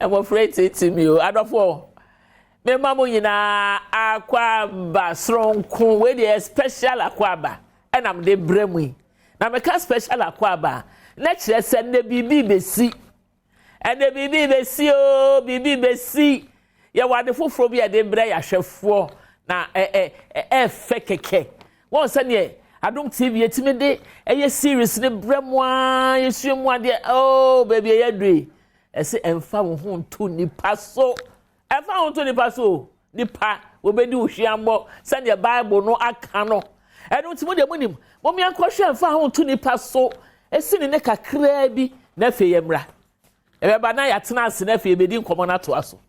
Mmɔfra etieti mi o. Adɔfoɔ, mema mo nyinaa akwaaba soronko. Wei deɛ special akwaaba ɛna mede brɛ mu yi. Na meka special akwaaba a, na kyerɛ sɛ nnɛ biribi bɛsi. Ɛnɛ biribi bɛsi o, biribi bɛsi. Yɛwɔ ade foforɔ bi a yɛde brɛ yɛahwɛfoɔ na ɛ ɛ ɛɛfɛ kɛkɛ. Wɔn sɛdeɛ Adom TV yɛtumi de ɛyɛ series ne brɛ mu a yɛsua mu adeɛ oh baabi a yɛadu yi. Ɛsɛ ɛmfa wo ho nto nipa so. Ɛmfa wo nto nipa so o. Nipa wɔbɛdi wo hweammɔ sɛdeɛ Bible no aka no. Ɛno nti mo deɛ monim, mommea nkɔhwɛ ɛmfa ho nto nipa so. Ɛsi ne ne kakraa bi na afei yɛmmra. Ɛbɛba na yɛatena ase na afei yɛbɛdi nkɔmmɔ no atoa so.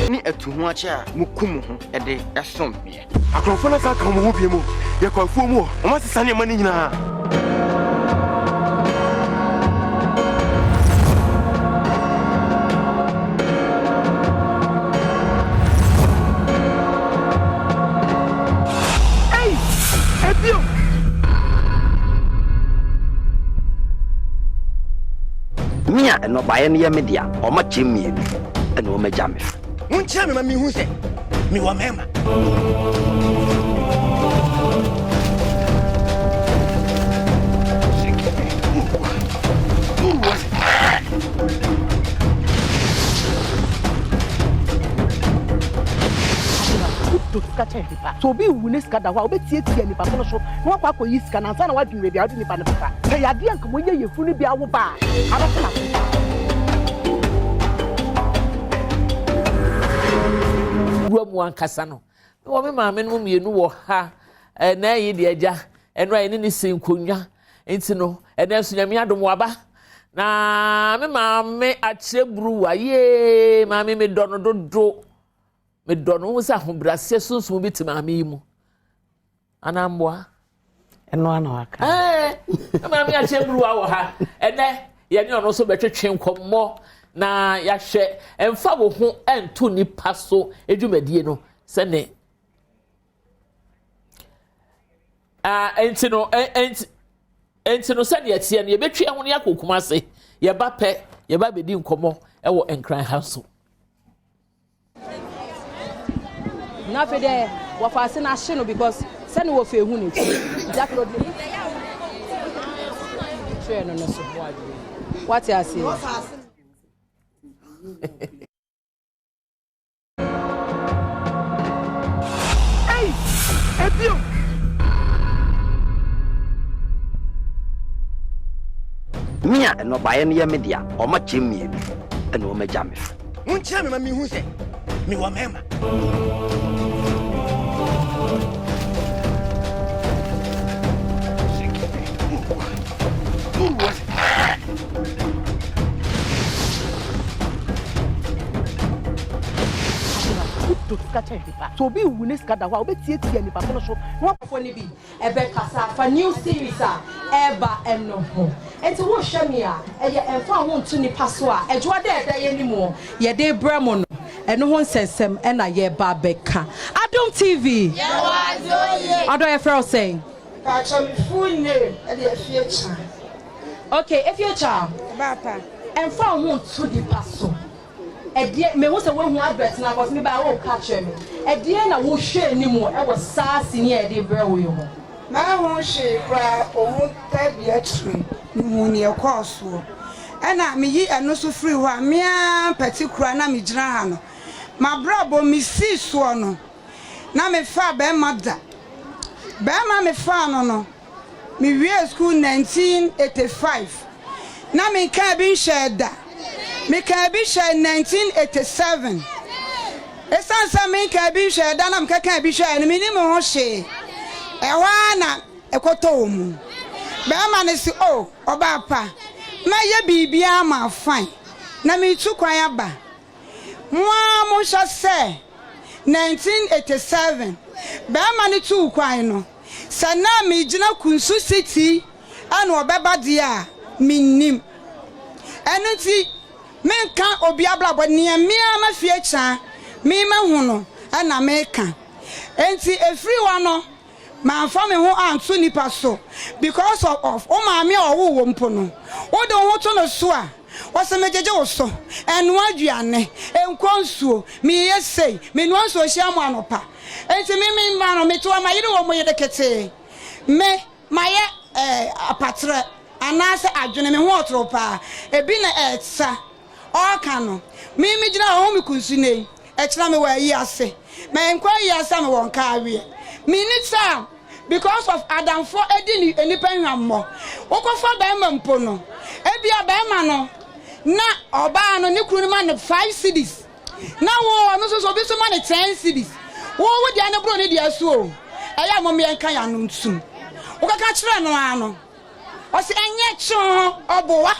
Ne atuhoakyɛ a mukum mo ho de som meɛ. Akorɔmfoɔ no asan aka wɔn ho bio mu. Yɛkɔ afuo mu hɔ, wɔasesa nneɛma no nyinaa. Ei! Ebio! Me a nnɔbaeɛ no yɛ me dea, wɔakyɛ mmienu na wɔagya me. Monkyerɛ me ma menhu sɛ mewɔ mmarima. Wotɔ sika kyɛn nipa. Sɛ obi rewu ne sika da hɔ a, wobɛtiatia nipa ko no so na wakɔ akɔyi sika no ansa na woadwene baabi a wode nipa no bɛfa. Sɛ yadeɛ anka wɔyɛ yafunu no bi awo ba a, abɛto n'aso. Wura mu ankasa no, mewɔ me maame no mmienu wɔ ha. Ɛnɛ yi deɛ agya, ɛno a yɛne ne si nkonnwa. Nti no, ɛnɛ nso Nyame adom waba. Na me maame akyerɛ buruwa, yee, maame medɔ no dodo. Medɔ no, wohu sɛ ahobrɛaseɛ sunsum bi te maame yi mu. Anaa mmoa? Ɛno ana waka. Ɛɛ, maame akyɛ buruwa wɔ ha. Ɛnɛ, yɛne ɔno nso bɛtwetwe nkɔmmɔ na yɛahwɛ ɛmfa wo ho ɛnto nipa so dwumadie no sɛne nti no nti nti no sɛdeɛ ɛteɛ no yɛbɛtwi ɛho no yɛakɔ Kumase yɛba pɛ yɛba bɛdi nkɔmmɔ ɛwɔ Nkran ha nso. Na afei dɛ wɔfa ase no ahye no because sɛne wɔfa ehu n'akyi nti afei ɔde kyerɛ no no so wate aseɛ. Ei! Ebio! Me a nnɔbaeɛ no yɛ me dea, wɔakyɛ mmienu na wɔagya me fa. Monkyerɛ me ma menhu sɛ mewɔ mmarima. Wotɔ sika kyɛn nipa. Sɛ obi rewu ne sika da hɔ a, wobɛtiatia nipa ko no so na Fo no bi ɛbɛkasa afa new series a ɛreba no ho. Enti wohwɛ me a, ɛyɛ ɛmfa ho nto nipa so a Adwoa dɛ ɛda yɛn anim o, yɛde rebrɛ mo no, ɛno ho nsɛnsɛm na yɛreba abɛka. Adom TV! Ɔdɔ yɛfrɛ wo sɛn? Mpakyɛw me full name ɛde Afie Kyaa. Ok, Afie Kyaa, ɛmfa wo ho nto nipa so. Ɛdeɛn, mehu sɛ woahu advert no akɔs mebaeɛ woreka kyerɛ me. Ɛdeɛn na wohwɛ anim wɔ saa sini a yɛde rebrɛ wo yi ho? Manhu hwee koraa, ɔhu tadua tire, mehuu neɛ ɛkɔɔ soɔ. Ɛna meyi ɛno nso firi hɔ a, me ara particular na megyina ha no, m'abrabɔ mesii soɔ no, na mefaa barima da. Barima mefaa no no, Mewiee sukuu 1985. Na menkaa bi nhyɛɛ da. Mekaa bi hyɛɛ 1987. Esiane sɛ menkaa bi nhwɛɛ da na mekɛkaa bi hwɛe no, minnim ho hwee. Ɛhɔ ara na ɛkɔtɔɔ mu. Barima no se, Oh, ɔbaa pa, mɛyɛ biribiara ama wo fine. Na meretu kwan aba. Mo ara monhwɛ sɛ 1987 barima no tuu kwan no, sɛ na megyina Kunsu City na ɔbɛba deɛ a, mennim. Ɛno nti, menka obi abrabɔ, nea me ara m'afie kya me mahu no na meka. Enti ɛfiri hɔ no, Mamfa me ho anto nnipa so because of wo maame a ɔwoo wo mpo no. Wode wo ho to no so a, ɔse megyegye wo so, ɛnoa aduane, nkɔ nsuo, meyɛ sei, menoa nsuo hyia mo anɔpa. Enti me me mma no, mete hɔ, mayere wɔn yere ketee. Me, mayɛ eh, apatrɛ, anaasɛ adwene, me ho ɔtoro paa. Ebi na ɛsa. Ɔɔka no, me megyina hɔ, ɔho me kunsu nnɛ yi, ɛkyena mewɔ ayi ase, menkɔ ayi ase a mewɔ nkaaweɛ. Menni time because of adamfoɔ adi nnipa hwammɔ. Wokɔfa bɛɛma mpo no, ebia bɛɛma no na ɔbaa no ne kunu no ma no five cedis, na wo ɔno nso so obi nso ma no ten cedis. Wo wo deɛ no boro ne deɛ so o. Ɛyɛ a mom yɛnka yɛn ano ntum. Wokɔka kyerɛ no ara no, Ɔse ɛnyɛ kyoo ɔboa.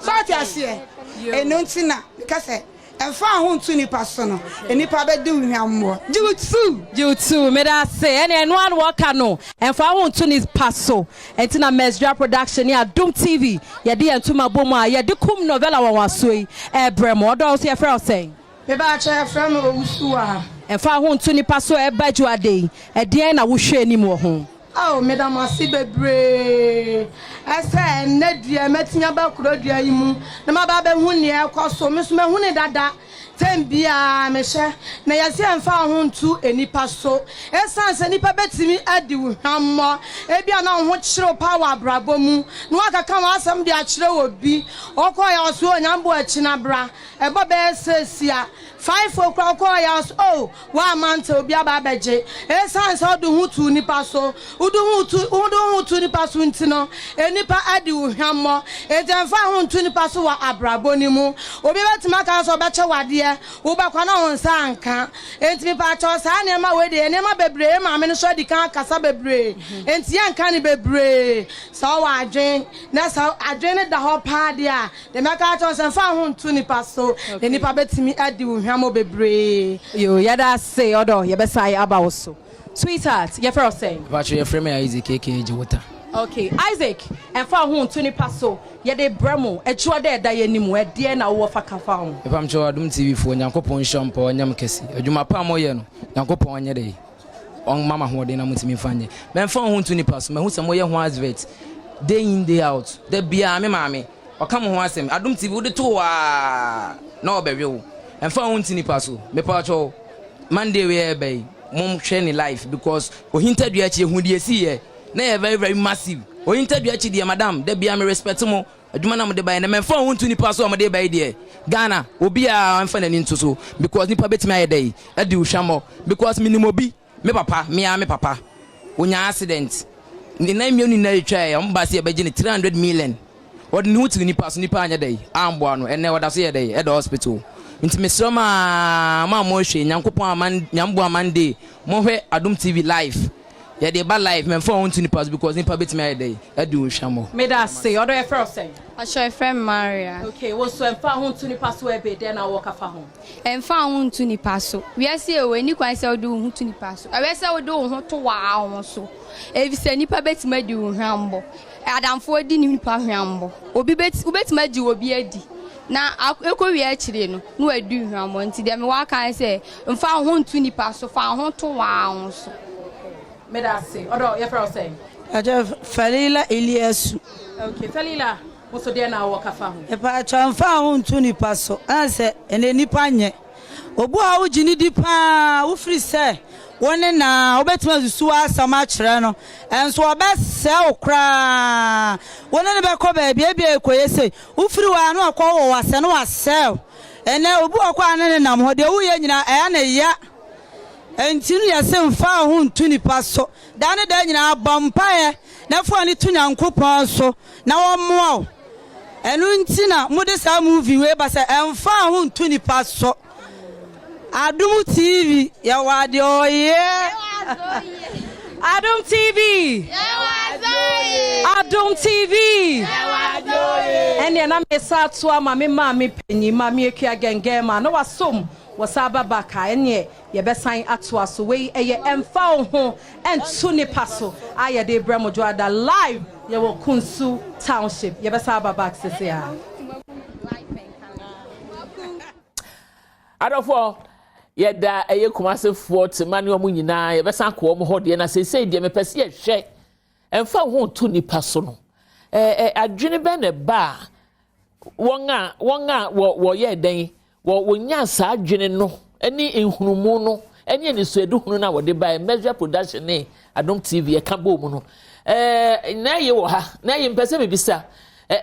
So ɔte aseɛ? Ɛno nti na meka sɛ ɛmfa wo ho nto nipa so no, nnipa bɛdi wo hwammɔ. Gye wo tuu. Gye wo tuu. Meda ase. Ɛne ɛno ara na wɔka no, ɛmfa wo ho nto nipa so. Ɛnti na Mesdra Production ne Adom TV yɛde yɛn ntoma bɔ mu a yɛde kum novella nwanwasoɔ yi ɛrebrɛ mo. Ɔdɔ, wo nso yɛfrɛ wo sɛn? Mebaakyɛ yɛfrɛ me Owusuaa. Ɛmfa wo ho nto nipa so a ɛba adwuada yi, ɛdeɛn na wohwɛ anim wɔ ho? Ao, meda mo ase bebree sɛ ɛnnɛ dua matumi aba kuro dua yi mu na maba abɛhu nea ɛkɔ so. Me nso mahu no dada. Tɛm biara mehyɛ na yɛse ɛmfa wo ho nto nnipa so. Esiane sɛ nnipa bɛtumi adi wo hwammɔ, ebia na wo ho kyere wo paa wɔ abrabɔ mu na woakeka w'asɛm de akyerɛ obi. Wokɔeɛ a ɔse o Nyame akyi na bra. Ɛbɔ bɛyɛ seesia, five o'clock wokɔeɛ a ɔse o Woamma antew obi aba abɛgye. Esiane sɛ wode wo ho too nnipa so, wode wo ho to, wode wo ho to nnipa so nti no, nnipa adi wo hwammɔ. Enti ɛmfa wo ho nto nnipa so wɔ abrabɔ no mu. Obi bɛtumi aka sɛ ɔbɛkyɛ wo adeɛ, wobɛkɔ na wo nsa anka. Enti mepaakyɛw, saa nneɛma wei deɛ, nneɛma bebree, yɛn maame no nso adi kan akasa bebree, enti yɛnka no bebree. Sɛ wowɔ adwene, na sɛ adwene no da hɔ paa deɛ a, Deɛ mɛka akyerɛ wo sɛ mfa wo ho nto nipa so na nipa bɛtumi adi wo hwammɔ bebree. Yoo yɛda ase ɔdɔ yɛbɛsan aba wo so. Sweetheart yɛfrɛ wo sɛn? Mpakyɛw yɛfrɛ me Isaac aka Gyewota. Ok Isaac ɛmfa wo ho nto nipa so yɛde brɛ mo adwuma dɛ ɛda yɛn anim ɛdeɛn na wowɔ fa ka fa ho? Mepamkyɛw Adom TV foɔ Nyankopɔn nhyira mo paa ɔnyɛ mo kɛse adwuma pa a moyɛ no Nyankopɔn ɔnyɛ dɛn ɔmma mo ahoɔden na motumi mfa nyɛ mɛmfa wo ho nto nipa so mahu sɛ moyɛ ho advert day in day out da biara me maame Ɔka mo ho asɛm. Adom TV wode to hɔ aa na ɔbɛwe wo. Ɛmfa wo ho nti nipa so. Mepakyɛw Monday wei a ɛreba yi mom hwɛ ne life because Ohintadua akyi ehu deɛ esii yɛ na ɛyɛ very very massive. Ohintadua akyi deɛ madam da biara me respect mo adwuma na mode ba yɛ na mɛmfa wo ho nto nipa so a mode ba yi deɛ Ghana obiara mfa n'ani nto so because nipa bɛtumi ayɛ dɛn adi wo hwammɔ because menim obi Me papa, me ara me papa, ɔnyaa accident, ne nan mmienu nyinaa ɛtwaeɛ, wɔn baa sɛ yɛbɛgye no 300 million, ɔde ne ho tiri nipa so, nipa anyɛ dɛn, amboa no, ɛnnɛ ɔda so yɛ dɛn, ɛda hospital. Nti mesrɛ mo aa, mo a mohwɛ, Nyankopɔn ama, Nyame boa Monday, monhwɛ Adom TV live, yɛde ba live, mɛmfa wo ho nto nipa so because nipa bɛtumi ayɛ dɛn, adi wo hwammɔ. Medase, ɔdɔ yɛfrɛ wo sɛn? Ɔkyerɛ yɛfrɛ me Maria. Okay, wo nso ɛmfa wo ho nto nipa so ɛbe, dɛn na wowɔ ka fa ho? Ɛmfa wo ho nto nnipa so. Wiase yi, enni kwan sɛ wode wo ho to nnipa so. Ɛwɛ sɛ wode wo ho to w'ara wo ho so, efisɛ nnipa betumi adi wo hwammɔ. Adamfoɔ di nnipa hwammɔ. Obi bet, wobetumi agye obi adi, na ekowie akyire no, na wadi wo hwammɔ. Nti deɛ mewɔ aka ne sɛ, mfa wo ho nto nnipa so, fa wo ho to w'ara wo ho so. Meda ase. Ɔdɔ, yɛfrɛ wo sɛn? Pakyɛ, Falila Iliasu. Okay, Falila. Wo so deɛn na wowɔ ka fa ho? Mepaakyɛw mfa wo ho nto nipa so ɛna sɛ ɛnɛ nipa nyɛ obi wɔ hɔ a wogye no di paa wofiri sɛ wo ne no a wobɛtumi asusu w'asɛm akyerɛ no ɛnso ɔbɛsɛe wo koraa wo ne no bɛkɔ baabi ebia ɛkɔyɛ sei wofiri hɔ a na wakɔ wɔ wasɛ na wasɛe wo ɛnɛ obi wɔ kɔ a ne ne nam hɔ deɛ woyɛ nyinaa ɛyɛ ne ya ɛnti no yɛse mfa wo ho nto nipa so da ne da nyinaa bɔ mpaeɛ na fa w'ani to Nyankopɔn so na wɔmmoa wo. Ɛno nti na mode saa movie wei ba sɛ ɛmfa ho nto nipa so. Adom TV yɛwɔ adeɛ ɔyɛ. Adom TV. Adom TV. Ɛnneɛ na mesa ato ama me maame panyin maame Akua Gɛngɛn ma na wasom wɔ saa ba back a ɛnneɛ Yɛbɛsan atoa so. Wei ɛyɛ Ɛmfa Wo Ho Nto Nnipa So a yɛde rebrɛ mo Dwoada live. Yɛwɔ Kunsu Township. Yɛbɛsan aba back sese ara. Adɔfoɔ, yɛda ɛyɛ Kumasefoɔ tema ne wɔn nyinaa, yɛbɛsan akɔ wɔn hɔ deɛ, na seesei deɛ mepɛ sɛ yɛhwɛ, ɛmfa wo ho nto nnipa so no. Ɛɛ adwene bɛn na ɛba a wɔn a wɔn a wɔ wɔyɛɛ dɛn wɔ wɔnyaa saa adwene no ne nhunumu no ne anisoaduhunu no a wɔde baeɛ Measure Production ne Adom TV ɛka bɔɔ mu no ɛɛ na ɛyɛ wɔ ha na ɛyɛ mpɛ sɛ mebisa ɛɛ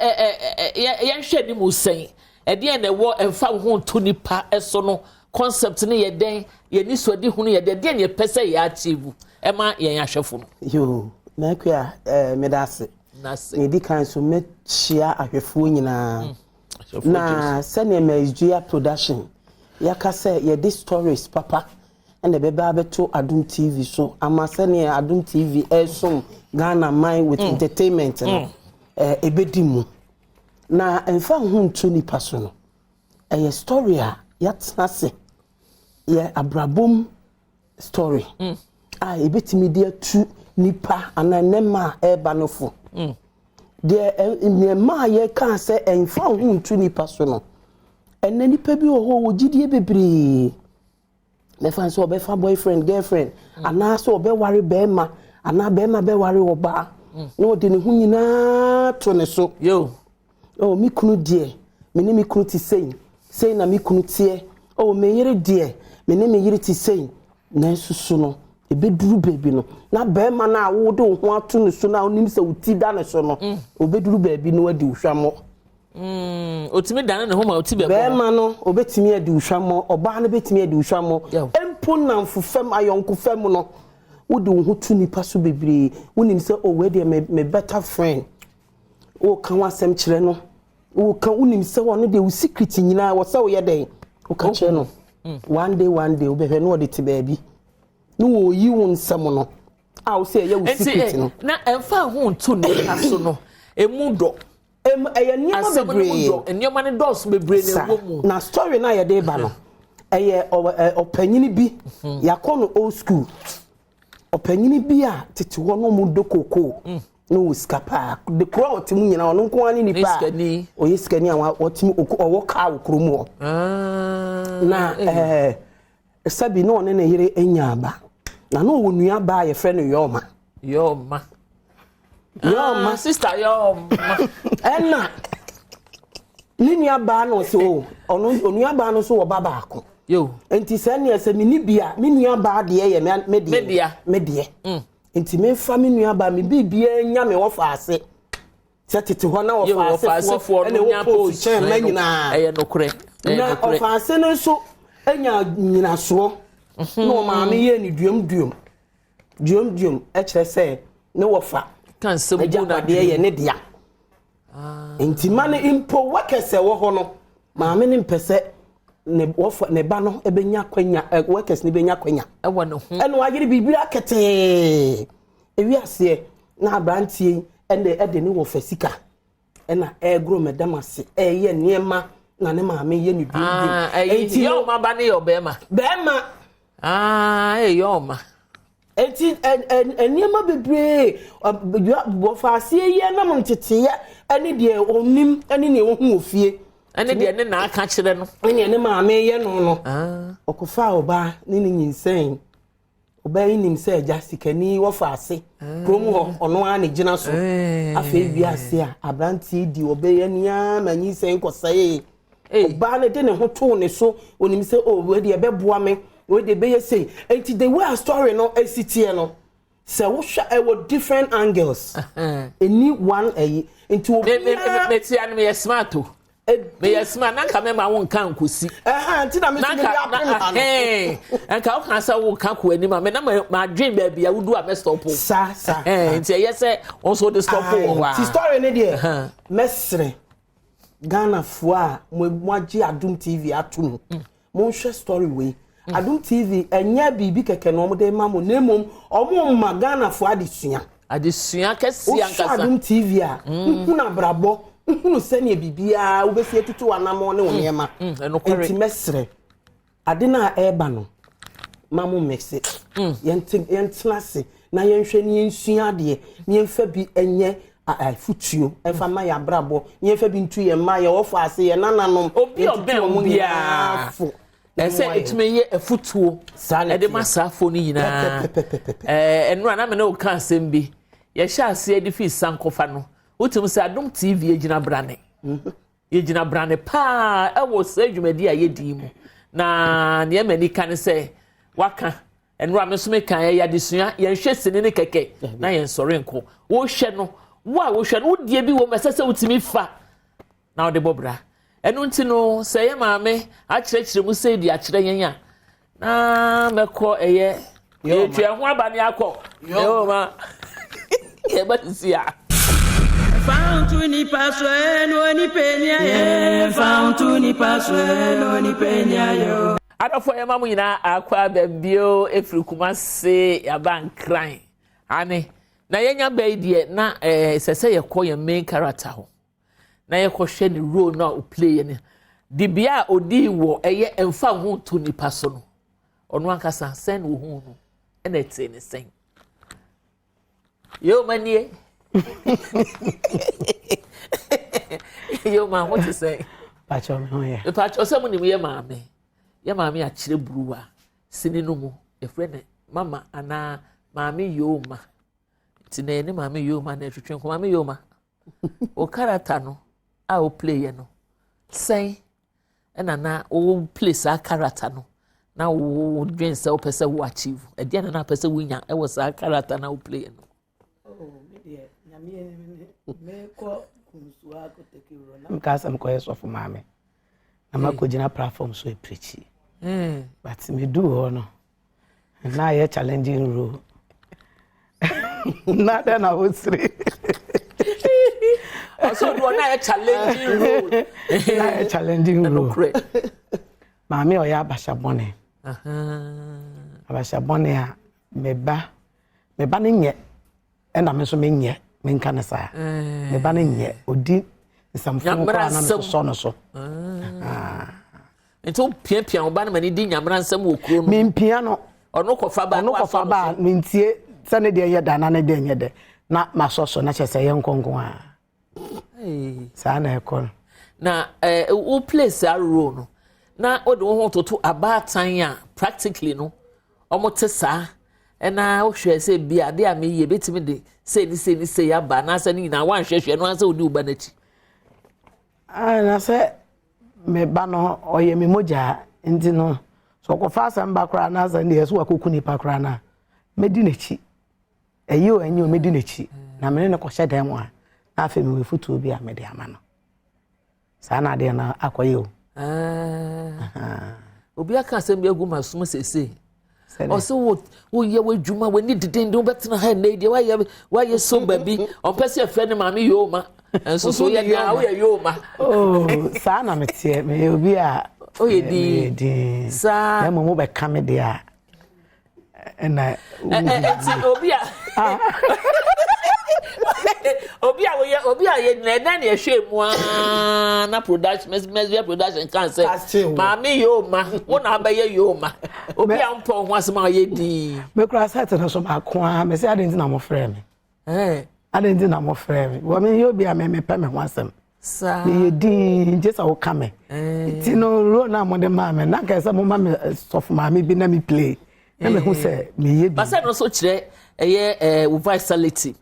ɛɛ yɛnhwɛ anim sɛn ɛdeɛn na ɛwɔ ɛmfa wo ho nto nipa so no concept no yɛ dɛn yɛn anisoadehunu yɛ dɛn deɛn na yɛpɛ sɛ yɛ achieve ɛma yɛn ahwɛfo no. Yoo, M'akua, ɛɛ meda ase. Nase. Nea ɛdi kan nso, mɛkyia ahwɛfoɔ nyinaa. Mm, Na sɛdeɛ Maisdua Production yɛaka sɛ yɛde stories papa na ɛbɛba abɛto Adom TV so ama sɛdeɛ Adom TV ɛresom Ghana man with entertainment no, ɛbɛdi mu. Na mfa ho nto nipa so no, ɛyɛ story a yɛatena ase, yɛ abrabɔ mu story a yɛbɛtumi de atu nipa anaa nnɛmma a ɛreba no fo. Deɛ nneɛma a yɛkaa sɛ ɛmfa ho nto nipa so no, ɛnɛ nipa bi wɔ hɔ wɔ gyidie bebree. Mɛfa sɛ ɔbɛfa boyfriend, girlfriend, anaasɛ ɔbɛware bɛrima anaa bɛrima bɛware ɔbaa na ɔde ne ho nyinaa to ne so. Yo. Oh, me kunu deɛ, me ne me kunu te sei, sei na me kunu teɛ. Oh, me yere deɛ, me ne me yere te sei. Nanso so no, ɛbɛduru baabi no, na barima no a wode wo ho ato ne so no a wonim sɛ wo ti da ne so no, ɔbɛduru baabi no adi wo hwammɔ. Ɔtumi dane ne ho ma ɔti bɛbɔ. Barima no, ɔbɛtumi adi wo hwammɔ, ɔbaa no bɛtumi adi wo hwammɔ. Mpo nnamfo fam, ayɔnko fam no, wode wo ho to nipa so bebree. Wonim sɛ, oh, wei deɛ me, me better friend. Woka ho asɛm kyerɛ no, woka wonim sɛ ɔno deɛ wo secret nyinaa wɔ sɛ woyɛ dɛn woka kyerɛ no. One day one day wobɛhwɛ na ɔde te baabi na wɔyi wo nsɛm no a wo sɛ ɛyɛ wo secret no. Na ɛmfa ho nto nipa so no, emu dɔ. Ɛyɛ nneɛma bebree. Nneɛma no dɔɔso bebree na ɛwɔ mu. Na story no a yɛde ba no, ɛyɛ ɔpanyini bi, yɛakɔ no old school. Ɔpanyini bi a tete hɔ no ɔmo dɔ kookoo na ɔwɔ sika paa. De kuro a ɔte mu nyinaa ɔno nko ara ne nipa a ɔyɛ sikani a ɔtumi ɔwɔ kaa wɔ kurom hɔ. Na ɛɛ sɛbi na ɔne ne yere anya aba. Na na ɔwɔ nua baa a yɛfrɛ no Yɔɔma. Yɔɔma. Yɔɔma. Ah, sister Yɔɔma. Ɛna ne nua baa no ɔsɛ o ɔno onua baa no nso wɔ ba baako. Yo. Nti sɛ neɛ sɛ me ni bi a me nua baa deɛ yɛ me deɛ. Me deɛ. Nti memfa me nua baa me biribiara nya me wɔfa ase. Sɛ tete hɔ na wɔfa asefoɔ ɛna ɛwɔ post kyɛn mma nyinaa. Ɛyɛ nokorɛ. Na ɔfa ase no nso anya nyinasoɔ. Na ɔmaame yɛ ne duam duam. Duomduom kyerɛ sɛ ne wɔfa agyapadeɛ yɛ ne dea. Ah. Nti ma no mpo workers ɛwɔ hɔ no maame no mpɛ sɛ ne wɔfa ne ba no bɛnya kwanya ɛ workers no bɛnya kwanya. Ɛwɔ ne ho. Ɛna wayere biribi akɛtee. Ewi aseɛ na aberanteɛ yi ɛna ɛde ne wɔfa sika. ɛna ɛregoro mɛdam ase ɛreyɛ nneɛma na ne maame yɛ ne duoduro. Ah, ɛyi yɛ ɔma ba ne yɛ ɔbɛrima. Bɛrima. Ah, ɛyɛ ɔma. Eti nneɛma bebree wɔfa aseɛ yi ɛnam nteteeɛ ɛne deɛ ɔnim ɛne deɛ ɔhu wɔ fie. Ɛne deɛ ne na aka kyerɛ no. Ɛne deɛ ne maame yɛ no no. Ah. Ɔkɔfa ɔbaa ne ne nyinsɛn. Ɔbaa yi nim sɛ agya sikani yi wɔfa ase kurom hɔ ɔno ara ne gyina so. Afei wiase a aberanteɛ di ɔbaa yi ani ara ma nyinsɛn kɔsɛee. Ɔbaa no de ne ho too ne so onim sɛ oh wei deɛ ɛbɛboa me wei deɛ ɛbɛyɛ sei. Nti the way a story no esi teɛ no sɛ wohwɛ ɛwɔ different angles. Ɛni one ɛyi nti obiara. Metia no meyɛ smart o. meyɛ sima na nka mɛma wo nka nkosi nti na mesi mede apem ha no nka woka sɛ woka kɔ anim a me na madwen baabi a wodu a mɛstɔpo sa sa nti ɛyɛ sɛ wo nso wode stɔpo wɔ hɔ a ti story ne deɛ mɛsrɛ Ghanafoɔ a moagye Adom TV ato mu Monhwɛ story wei. Adom TV ɛnyɛ biribi kɛkɛ na wɔde ma mo na mmom wɔn ma Ghanafoɔ adesua. Adesua kɛseɛ ankasa. Wohwɛ Adom TV a, wohunu abrabɔ, wohunu sɛnea biribiara wobɛsi atutu w'anammɔn ne wo nneɛma. Nti mɛsrɛ, ade no a ɛreba no, ma mo mixe. Yɛntena ase na yɛnhwɛ na yɛnsua adeɛ na yɛmfa bi nyɛ afutuo ɛfa ma yɛn abrabɔ na yɛmfa bi ntu yɛn mma yɛn wɔfo ase yɛn nananom obi ɔbɛn wo biara fo ɛsɛ ɛtumi yɛ afutuo ɛde ma saa fo no nyinaa ɛɛ ɛno a na me ne wo ka asɛm bi yɛhyɛ aseɛ de fi sankɔfa no. Wotumi sɛ Adom TV gyina brane. Yɛgyina brane paa ɛwɔ saa dwumadi a yɛdi mu. Na nea ɛma ani ka ne sɛ waka ɛnora me nso meka ɛyɛ adesua yɛnhwɛ sini ne kɛkɛ na yɛnsɔre nko. Wohwɛ no, wo a wohwɛ no, wodeɛ bi wɔ mu ɛsɛ sɛ wotumi fa na wode bɔ bra. Ɛno nti no, sɛ yɛ maame akyerɛkyerɛ mu sei de akyerɛ yɛn a, na mɛkɔ ɛyɛ yɛtua ho aba ne akɔ. Yɛwɔ yɛba sisi a. Fa nipa so no nipa ni ayɛ. Fa nipa so no nipa ni ayɛ. Adɔfo yɛ ma mo nyinaa akɔ aba bio efiri Kumase yaba Nkran. Ane na yɛnya bɛyi deɛ na ɛɛ sɛ sɛ yɛkɔ yɛn main character hɔ. Na yɛkɔhwɛ ne role no a ɔplay yɛ no. Dibea a odii wɔ ɛyɛ mfa ho nto nipa so no. Ɔno ankasa sɛn na ohuu no ɛna ɛtee ne sɛn. Yoma nie. Yoma ho te sɛn. Pakyɛ me ho yɛ. Pakyɛ sɛ mo nim yɛ maame. Yɛ maame akyerɛ buruwa sini no mu. Yɛfrɛ no mama anaa maame Yoma. Nti na yɛne maame Yoma na ɛtwetwe nkɔ. Maame Yoma, o character no a o play yɛ no sɛn ɛna na o play saa character no na wo dwen sɛ wopɛ sɛ wo achieve ɛdeɛ na na apɛ sɛ wonya ɛwɔ saa character na wo play no. Meka sɛ mekɔyɛ sɔfo maame na makɔgyina platform so apirikyi but meduu hɔ no na ayɛ challenging role na dɛn na wosere ɔsɛ ɔde ɔna ayɛ challenging role na ayɛ challenging role maame a ɔyɛ abahyɛ bɔne abahyɛ bɔne a me ba me ba no nyɛ ɛna me nso menyɛ menka no saa me ba no nyɛ ɔdi nsɛmfo koraa na mesosɔ no so nti wopiapia wo ba no ma ne di nyamera nsɛm wɔ kuro no mempia no ɔno kɔfa ba ɔno kɔfa ba a mentie sɛ ne deɛ yɛ da na ne deɛ nyɛ dɛ na masɔ so na kyerɛ sɛ yɛ nkɔnko a saa na ɛkɔ no na eh, wo play saa role no na wode wo ho toto abaatan a practically no wɔn te saa ɛna wohwɛ sɛ bi ade a meyɛ betumi de sei ne sei ne sei aba anaasɛ ne nyinaa woanhwɛhwɛ no ansɛ wodi wo ba n'akyi. Na sɛ me ba no ɔyɛ me mogya nti no sɛ ɔkɔfa asɛm ba koraa na asɛm deɛ so wakɔku nipa koraa no a mɛdi n'akyi ɛyi o ɛnyɛ o mɛdi n'akyi na mene no kɔhyɛ dan mu a na afei mewɔ afotuo bi a mede ama no saa na adeɛ no akɔyɛ o. Ah. Obi aka asɛm bi agu m'asom seesei. Ɔsɛ wo woyɛ w'adwuma w'ani dedenden wobɛtena ha nnɛ deɛ woayɛ woayɛ soba bi ɔmpɛ sɛ yɛfrɛ ne maame yooma nso so woyɛ deɛ woyɛ yooma. Oh, saa na meteɛ meyɛ obi a woyɛ din din saa na mmom wobɛka me deɛ a ɛna ɛti obi a obi a woyɛ obi a yɛ na ɛdɛn na ɛhwɛ mu aa na production mɛsibia production kan sɛ maame yooma wo na abɛyɛ yooma obi a mpɔ ho asɛm a ɔyɛ dii. mekura sɛte no so baako a mɛsɛ adi nti na mo frɛ mi adi nti na mo frɛ mi wɔ mi yɛ obi a mɛ mepɛ mi ho asɛm saa meyɛ dii gye sɛ woka me nti no role no a mode maa me na nka sɛ moma me eh, sɔfo maame bi na me play na mehu sɛ meyɛ bi basɛ no nso kyerɛ ɛyɛ eh, wo versatility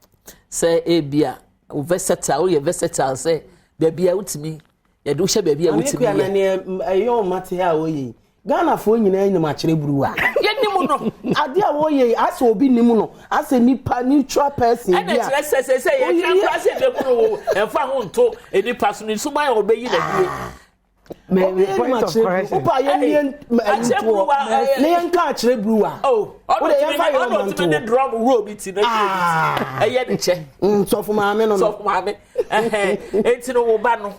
sɛ ebi a wo versatile woyɛ versatile sɛ baabi a wotumi yɛde wohyɛ baabi a wotumi yɛ ɛyɛ ɔma te a wɔyɛ yi Ghanafoɔ nyinaa nim akyerɛ buruwa. Yɛnim no. Adeɛ a wɔyɛ yi asɛ obi nim no asɛ nipa neutral person bi a. Ɛna kyerɛ sɛ sɛ sɛ yɛka kora sɛ ɛbɛhunu wo ɛmfa ho nto nipa so ne suban a ɔbɛyi n'adie. Obi anim akyerɛ buruwa. Wopa yɛn yɛn ntoɔ ne yɛn ka akyerɛ buruwa. Ɔno tumi ne drum wuro bi ti na ɛyɛ ne kyɛ. Sɔfo maame no no. Sɔfo maame. Eti no wo ba no.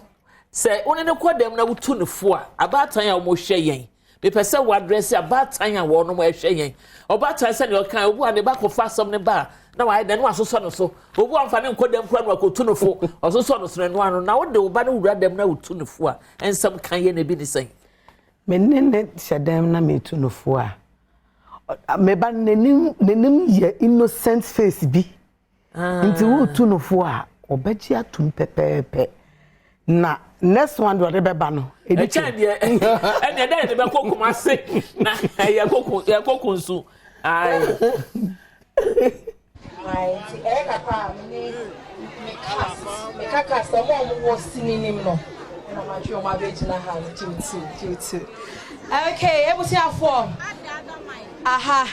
Sɛ wo ne no kɔ dɛm na wotu no fo a, abaatan a wɔhwɛ yɛn, mepɛ sɛ woadrɛse abaatan a wɔnom ɛhwɛ yɛn. Ɔbaatan sɛnea ɔka, obi a ne ba kɔfa asɛm no ba a, na wayɛ dɛn na wasosɔ no so. Obi a ɔmfa ne nkɔ dɛm koraa na wakɔtu no fo, ɔsosɔ no so no ɛno ano. Na wode wo ba no wura dɛm na wotu no fo a, nsɛm ka yɛ na ebi ne sɛn? Me ne no hyɛ dɛm na metu no fo a, me ba no n'anim n'anim yɛ innocent face bi. Nti wotu no fo a, ɔbɛgye atum pɛpɛɛpɛ. Na next one deɛ ɔde bɛba no, ɛdi kyɛn. Ɛkyɛn deɛ ɛnna ɛdɛ yɛde bɛkɔ Kumasi na yɛkɔ yɛkɔ kunsu. Ayi. Ayi nti ɛyɛ kakra a me ne me cast. Meka cast, wɔn a wɔwɔ sini nim no ɛna matwe wɔn abɛgyina ha no. Gye wo tu, gye wo tu. Okay, abusuafoɔ, aha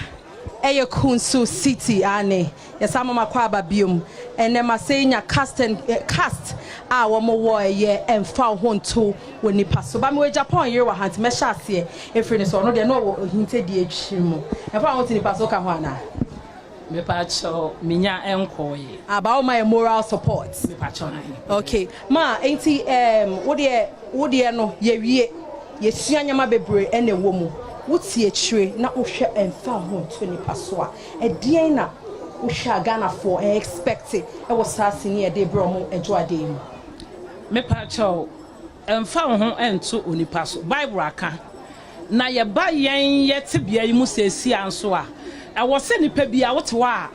ɛyɛ Kunsu City, aane, yɛsan ma makɔ aba biom. Ɛnɛ masɛ nya cast and eh, cast a wɔn wɔ ɛyɛ ɛmfa wo ho nto wɔ nipa so. Ba mewɔ Japan yere wɔ ha nti mɛhyɛ aseɛ efiri ne so. Ɔno deɛ na ɔwɔ ohintadie akyiri mu. Ɛmfa wo ho to nipa so ka ho anaa? Mepakyɛw menya nkɔɔye. Aba wo ma yɛ moral support. Mepakyɛw ahe. Okay ma nti um, wo deɛ wo deɛ no yɛwie yɛsua nneɛma bebree ɛna ɛwɔ mu wo te akyire na wohwɛ ɛmfa ho nto nipa so a ɛdeɛn na wohwɛ a Ghanafoɔ ɛ expect ɛwɔ saa sini a yɛde brɛ ɔmo adwoadeɛ yi mu. Mepakyɛw ɛmfa wo ho nto onipa so Bible aka Na yɛba yɛn yɛ tebea yi mu seesei ara nso a, ɛwɔ sɛ nipa biara, wote hɔ a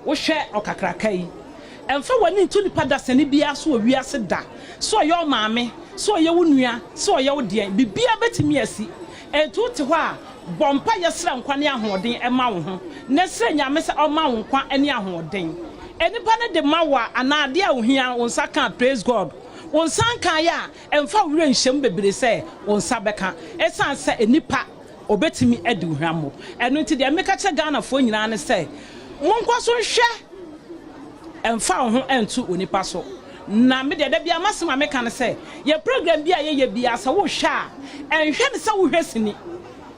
wohwɛ ɔkakraka yi, mfa w'ani nto nipa dasani biara so wɔ wiase da, sɛ ɔyɛ wo maame, sɛ ɔyɛ wo nua, sɛ ɔyɛ wo deɛn, biribiara bɛtumi asi. Enti wote hɔ a, bɔ mpaeɛ srɛ nkwa ne ahoɔden ma wo ho, na srɛ Nyame sɛ ɔmma wo nkwa ne ahoɔden. Nipa no de ma wo a, anaa adeɛ a wohia no, wo nsa ka a, praise God. Wo nsa nkaeɛ a, Mfa wo werɛ nhyɛ mu bebree sɛ wo nsa bɛka ɛsiane sɛ nnipa ɔbɛtumi adi wo hwammɔ. Ɛno nti deɛ meka kyerɛ Ghanafoɔ nyinaa ne sɛ monkɔ so nhwɛ mfa wo ho nto onipa so. Na me deɛ da biara m'asɛm a meka ne sɛ yɛn program bi a yɛyɛ biara sɛ wohwɛ a nhwɛ no sɛ wohwɛ sini.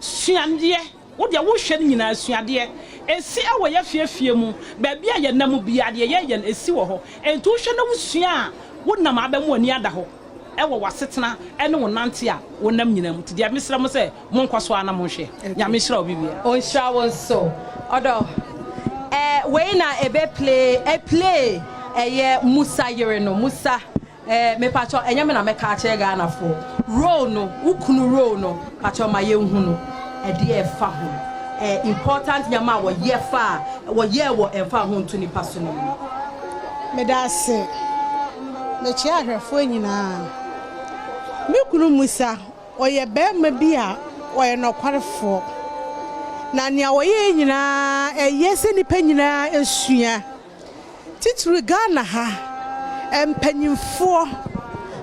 Sua adeɛ. Wo deɛ wohwɛ no nyinaa sua adeɛ. Ɛsi wɔ yɛn afie afie mu, baabi a yɛnam biara deɛ yɛyɛ no ɛsi wɔ hɔ. Enti wohwɛ na wosua a, wonam a bɛma w'ani ada hɔ wɔ w'asetena ne wo nante a wonam nyinaa mu. Nti deɛ mesrɛ mo sɛ monkɔ so ara na monhwɛ. Nyame nhyira obi biara. Ɔnhyira wo nso ɔdɔ. Eh wei na ɛbɛ play eh play ɛyɛ Musa yere no Musa Eh mepakyɛw ɛnyɛ me na mɛka akyerɛ Ghana foɔ role no wo kunu role no pakyɛw ma yɛn hu no ɛdeɛ ɛfa ho eh important nneɛma a wɔyɛ fa a wɔyɛɛ wɔ ɛmfa ho nto nipa so no mu. Meda ase. Mekyea ahwɛfoɔ nyinaa. Me kunu Musa, ɔyɛ barima bi a ɔyɛ nɔkwarefoɔ. Na nea ɔyɛɛ nyinaa, ɛyɛ sɛ nnipa nyinaa sua. Titiri Ghana ha, mpanyimfoɔ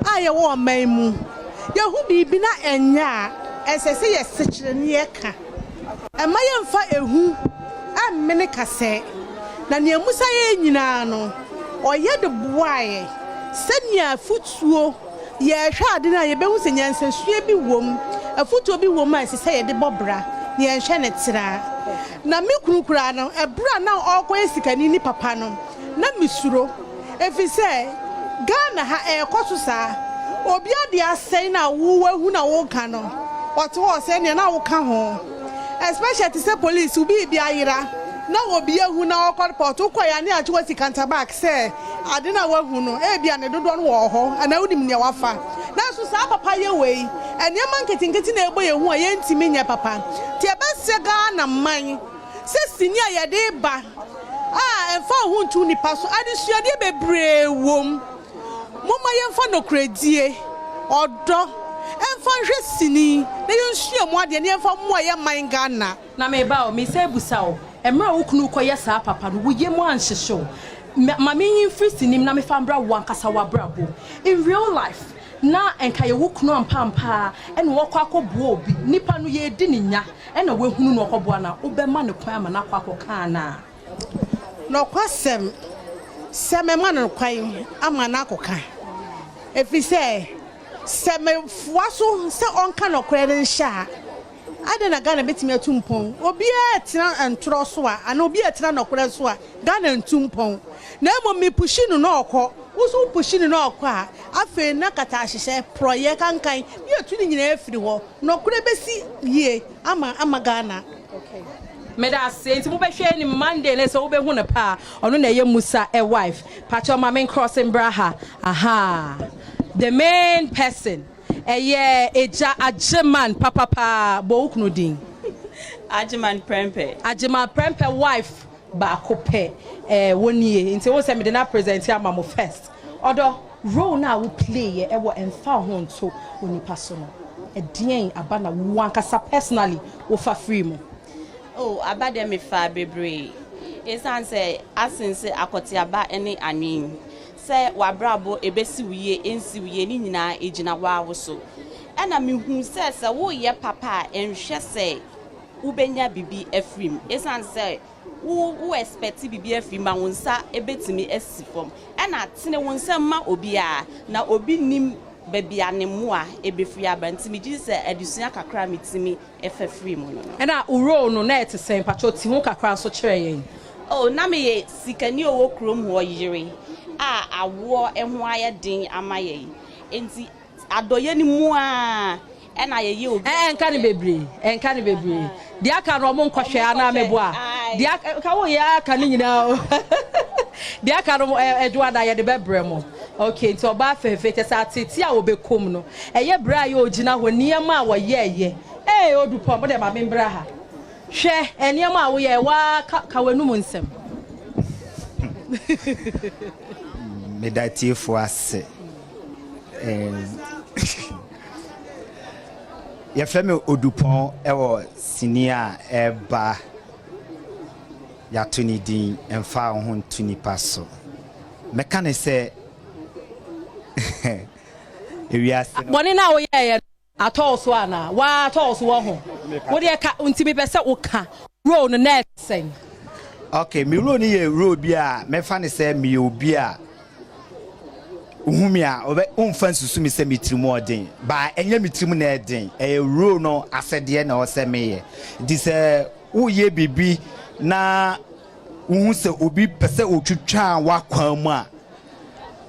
a yɛwɔ ɔman mu, yɛhu biribi na ɛnyɛ a, ɛsɛ sɛ yɛsekyere na yɛka. Mma yɛmfa ehu mmene kasɛɛ. Na nea Musa yɛeɛ nyinaa no, ɔyɛ de boaa yɛn sɛnea afotuo, yɛrehwɛ ade no a yɛbɛhu sɛ nyansasua bi wom, afotuo bi wom a ɛsɛ sɛ yɛde bɔ bra na yɛnhwɛ no traa. Na me kunu koraa no, ɛberɛ a na ɔrekɔyɛ sikani ne papa no, na mesuro, ɛfiri sɛ Ghana ha ɛrekɔ so saa. Obi adeɛ asɛe na wo wahu na woreka no, ɔte hɔ ɔsɛe nea na woka ho. Especially te sɛ police, wo biribi ayera na obi ahu na ɔrekɔ report, wokɔeɛ a ne yɛagye wo asi counter back sɛ ade no a wahu no ebia ne dodoɔ no wɔ hɔ anaa wonim nea wafa. Nanso saa papayɛ wei, nneɛma nketenkete na ɛbɔ yɛn hu a yɛntumi nyɛ papa. Nti yɛbɛsrɛ Ghana man sɛ sini a yɛde reba a ɛmfa wo ho nto nnipa so, adesuadeɛ bebree wom. Momma yɛmfa nokorɛdie, ɔdɔ mfa nhwɛ sini na yɛnsua mu adeɛ na yɛmfa mmoa yɛn man Ghana. Na me ba o, mesan bisa wo, mmerɛ a wo kunu rekɔyɛ saa papa no, wo yam anhyehye wo? Ma menyi mfiri sini mu na mefa mbra wo ankasa w'abrabɔ mu. In real life, na nka yɛ wo kunu ampa ampa ara na ɔrekɔ akɔboa obi, nipa no yɛredi no nya na wahunu na ɔkɔboa no a, wobɛma no kwan ama no akɔ akɔka anaa? Nɔkwasɛm, sɛ mɛma no kwan ama no akɔka, ɛfiri sɛ, sɛ mefoa so sɛ ɔnka nɔkorɛ no nhyɛ a, Adɛn na Ghana bɛtumi atu mpɔn? Obiara tena ntorɔ so a, anaa obiara tena nɔkorɛ so a, Ghana ntu mpɔn. Na mmom me pushi no na ɔkɔ, wo nso wo pushi no na ɔkɔ a, afei na katahyehyɛ, porɔeɛ, kankan, ne yɛtu ne nyinaa afiri hɔ. Nɔkorɛ bɛsi yie ama ama Ghana. Okay. Meda ase. Nti mobɛhwɛ anim Monday ne sɛ wobɛhu no paa. Ɔno na ɛyɛ Musa ɛ wife. Pakyɛw ma me ncross mbra ha. Ahaa. The main person. Ɛyɛ Agya Agyeman papapaa. Bɔ wo kunu din. Agyeman Prempeh. Agyeman Prempeh wife baako pɛ eh, wo nie. Nti wohu sɛ mede no apresente ama mo first. Ɔdɔ, role no a wo play yɛ ɛwɔ Ɛmfa Wo Ho Nto Onipa So no, ɛdeɛn aba na wo ankasa personally wofa firii mu? Oh, aba deɛ mefaa bebree. Esiane sɛ asen sɛ akɔteaba ne anwen. Sɛ w'abrabɔ ɛbɛsi wo yie, ɛnsi wo yie, ne nyinaa ɛgyina wo ara wo so. Ɛna mehuu sɛ sɛ woreyɛ papa a, nhwɛ sɛ wobɛnya biribi afiri mu. Ɛsiane sɛ wo wo expect biribi afiri mu a, wo nsa bɛtumi asi fam. Ɛna tene wo nsam ma obiara, na obi nnim baabi a ne mmoa bɛfiri aba. Nti megye di sɛ adesua kakra a metumi fa firii mu no no. Ɛna wo role no na ɛte sɛn? Mpakyɛw ti ho kakra nso kyerɛ yɛn. Oh, na meyɛ sikani a ɔwɔ kurom hɔ yere a awoɔ ho ayɛ den ama yɛn. Enti adɔeɛ no mu ara na yɛyɛ obi Ɛɛ, nka no bebree, nka no bebree. Deɛ aka no ɔmo nkɔhwɛ anaa meboa? Deɛ aka, nka woyɛ aka ne nyinaa o. Deɛ aka no ɛdwoada yɛde bɛbrɛ mo. Okay, nti ɔbaa fɛɛfɛ kyɛ sɛ atete a wɔbɛkɔ mu no, ɛyɛ berɛ a yɛ ɔgyina hɔ, nneɛma a wɔyɛɛyɛ. Ee, Odupɔn, mo deɛ ma membra ha. Hwɛ nneɛma a woyɛɛ, waa ka ka w'anum nsɛm. Meda atiefoɔ ase. Yɛfrɛ me Odupɔn wɔ sini a ɛreba yɛato ne din Mfa Wo Ho Nto Nipa So. Mɛka ne sɛ ewiase no. Bɔne no a woyɛeɛ no atɔ wo so anaa? Waa atɔ wo so wɔ ho. Wo deɛ ka nti mepɛ sɛ woka role no na ɛte sɛn? Ok, me role no yɛ role bi a mɛfa no sɛ meyɛ obi a wohu me a wɔbɛ womfa nsusu me sɛ me tirim ɔden ba ɛnyɛ me tirim na ɛden ɛyɛ role no asɛdeɛ na ɛwɔ sɛ meyɛ nti sɛ woyɛ biribi na wohu sɛ obi pɛ sɛ ɔtwitwa w'akwan mu a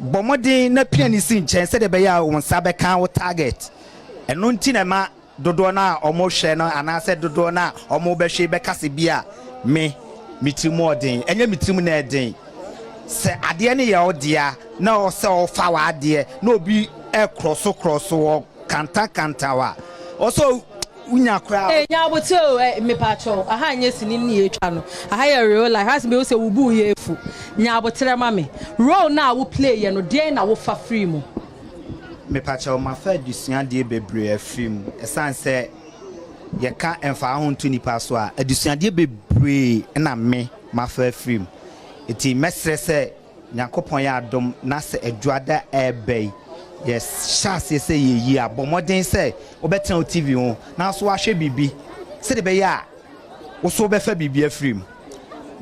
bɔ mmɔden na pia ne si nkyɛn sɛdeɛ ɛbɛyɛ a wo nsa bɛka wo target ɛno nti na ɛma Dodoɔ no a wɔhwɛ no anaasɛ dodoɔ no a wɔbɛhwɛ bɛka sɛ bi a me, me tiri mu ɔden. Ɛnyɛ me tirim na ɛden. Sɛ adeɛ no yɛ wo dea na ɔwɔ sɛ ɔfa w'adeɛ na obi rekorɔso korɔso wo, ɔkantakanta wo a, ɔwɔ sɛ wonya koraa. Ee nya aboterɛ o eh mepakyɛw aha nyɛ sini ne yɛtwa no aha yɛ real life asɛ mehu sɛ wo bo yɛ afu nya aboterɛ ma me role no a wo play yɛ no deɛn na wo fa firi mu. Mepakyɛw mafa adesua deɛ bebree afiri mu ɛsan sɛ yɛka mfa ho nto nipa so a adesuadeɛ bebree na me mafa afiri mu nti mɛsrɛ sɛ Nyankopɔn yɛ adom na sɛ adwuada ɛɛba yi yɛ hyɛ aseɛ sɛ yɛyi a bɔ mmɔden sɛ wobɛtena wo TV ho na nso wahwɛ biribi sɛdeɛ ɛbɛyɛ a Wo so wobɛfa biribi afiri mu.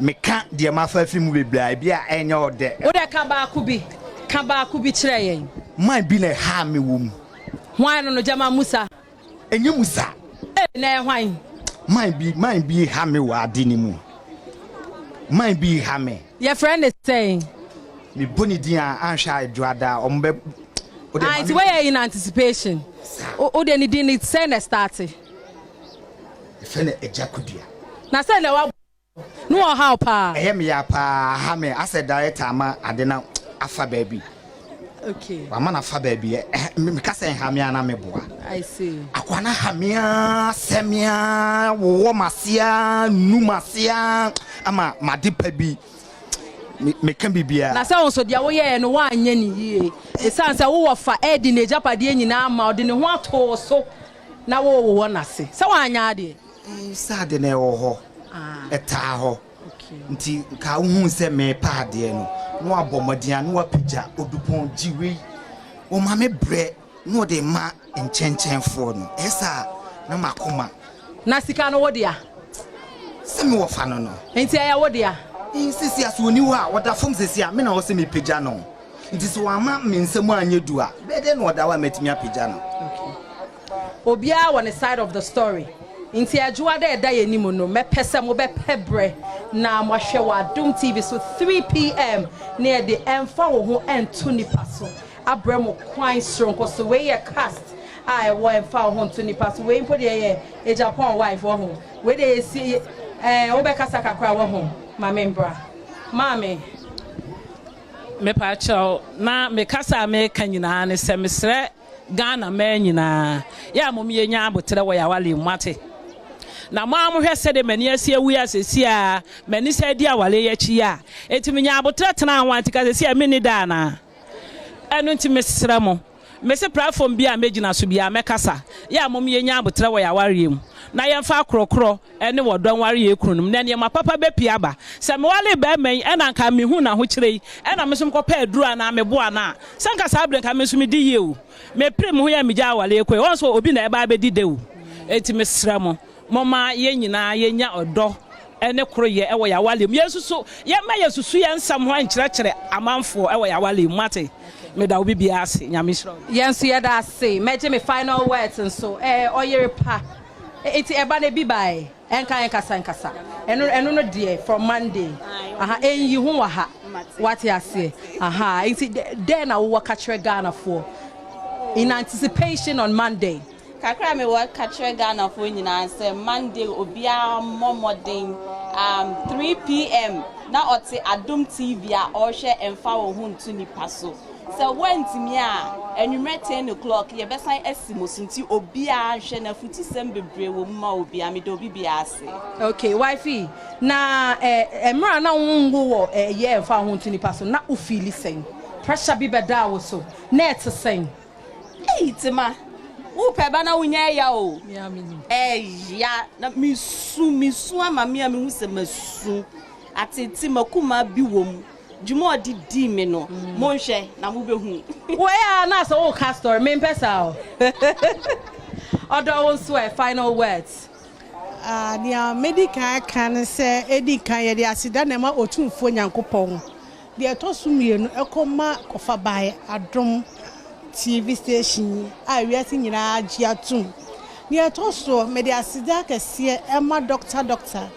Meka deɛ mafa afiri mu bebree a, ebi a ɛnyɛ ɔdɛ. Wo deɛ ka baako bi, ka baako bi kyerɛ yɛn. Man bi na ɛhaa me wɔ mu. Hwan no no, gyama Musa? Ɛnyɛ Musa. Ei, na ɛyɛ hwan? Man bi, man bi ha me wɔ ade no mu. Man bi ha me. Yɛfrɛ no sɛn? Mebɔ ne din a, anhwɛ a Adwoada, wɔn bɛ. Ah, nti woyɛ in anticipation. Wo deɛ ne din no sɛn na ɛstarte? Yɛfrɛ no Agya Kodua. Na sɛ na wabɔ no wɔ haw paa. Ɛyɛ me ya paa, aha me asɛ director ama ade no afa baabi. Okay. Wama no afa baabi. Meka sɛ nha me a na meboa. I see. Akoa no ha me a, sɛ me a, wowɔ m'ase a, nu m'ase a, ama m'ade pa bi. Meka biribiara. Na sɛ wo nso deɛ woyɛeɛ no woanyɛ no yie. Ɛsiane sɛ wo wɔfa redi n'agyapadeɛ nyinaa ama ɔde ne ho ato wo so. Na wo wowɔ n'ase. Sɛ wanyɛ adeɛ. Sɛ ade no ɛwɔ hɔ, ɛtaa hɔ. Nti nka wohuu sɛ merepa adeɛ no, na wabɔ mmɔden a na wapagya Odupɔn gye wei. Ɔma me brɛ na ɔde ma nkyɛnkyɛnfoɔ no. Ɛyɛ saa a na m'akoma. Na sika no wo dea? Sɛ me wɔfa no no. Nti ɛyɛ wo dea? Seesei a sɛ ɔnni hɔ a, ɔda fam seesei a, me na ɛwɔ sɛ mepagya no. Nti sɛ wamma me nsa mu anyɛ du a, bɛyɛ dɛn na ɔda hɔ a matumi apagya no? Obiara wɔ ne side of the story nti Adwoa dɛ ɛda yɛn anim no mɛpɛ sɛ mobɛpɛ berɛ na moahwɛ wɔ Adom TV so 3pm na yɛde Ɛmfa Wo Ho Nto Nipa So abrɛ mo kwan soronko so. Wei yɛ cast a ɛwɔ Ɛmfa Wo Ho Nto Nipa So. Wei mpo deɛ yɛ Agyapong wife wɔ ho. Wei deɛ yɛsi ɛɛ wobɛkasa kakra wɔ ho ma membra. Maame. Mepakyɛw, na me kasa a meka nyinaa ne sɛ mesrɛ Ghana mmaa nyinaa, yɛ a mom yɛnya aboterɛ wɔ yɛn aware mu, moate? Na mo ara mohwɛ sɛdeɛ m'ani asi awu yi a seesei a m'ani san di aware yi akyi yi a, enti menya aboterɛ tenaa ho a, nti ka seesei a menni da anaa? Ɛno nti mesrɛ mo. Mese platform biara a mɛgyina so biara mɛkasa. Yɛ a mom yɛnya aboterɛ wɔ yɛn awareɛ mu na yɛmfa akorɔkorɔ ne ɔdɔ nware yɛn kununom na nneɛma papa bɛpue aba. Sɛ mewaree barima yi ɛna anka mehuu n'ahokyerɛ yi ɛna me nso mekɔpɛɛ aduro anaa meboaa no a, sɛ anka saa berɛ nka me nso medi yie o. Mepere me ho yɛ a megyaa awareɛ kɔe. Wɔn nso obi na ɛba abɛdi dɛ o. Enti mesrɛ mo, momma yɛn nyinaa yɛnya ɔdɔ ne koroyɛ wɔ yɛn awareɛ mu. Yɛnsusu, yɛmma yɛnsusu yɛn nsɛm ho nkyerɛkyerɛ amanfoɔ wɔ yɛn awareɛ mu. Moate? Meda obi biara ase. Nyame nhyira wo. Yɛn nso yɛda ase. Mɛgye me final words nso. Ɛɛ, ɔyere pa. Enti ɛba no ebi bae. Ɛnka ɛnkasa nkasa. Ɛno ɛno no deɛ from Monday. Aha, ɛnyi ho wɔ ha. Wate aseɛ? Aha, enti dɛn na wowɔ ka kyerɛ Ghanafoɔ in anticipation on Monday? Kakra a mewɔ ka kyerɛ Ghanafoɔ nyinaa sɛ Monday obiara mmɔ mmɔden um, 3pm na ɔte Adom TV a ɔrehwɛ Mfa Wo Ho Nto Nipa So. Sɛ woantumi a, anwummerɛ 10 o'clock yɛbɛsan asi mo so nti obiara nhwɛ na afutusɛm bebree wɔ mu ma obiara. Meda obi biara ase. Okay, wifey, na eh, mmerɛ a na wonwo wɔ eh, yɛ Mfa Wo Ho Nto Nipa So na wo feeli sɛn? Pressure bi bɛdaa wo so? Na ɛte sɛn? Ei Tema, wopɛ ba na wonya ɛya o. Ɛya na mesu mesu ama me a mehu sɛ masu atete makuma bi wɔ mu dwuma a ɔde dii me no monhwɛ na mobɛhu. Wei a na sɛ woka story mempɛ saa o. Ɔdɔ wo nso ɛ final words. Ah, nea medi kan aka ne sɛ, edi kan yɛde aseda na ɛma Otumfoɔ Nyankopɔn. Deɛ ɛtɔ so mmienu, ɛkɔma Kɔfabae Adom TV station yi a wiase nyinaa agye atom. Deɛ ɛtɔ soɔ, mede aseda kɛseɛ ma Dɔkta Dɔkta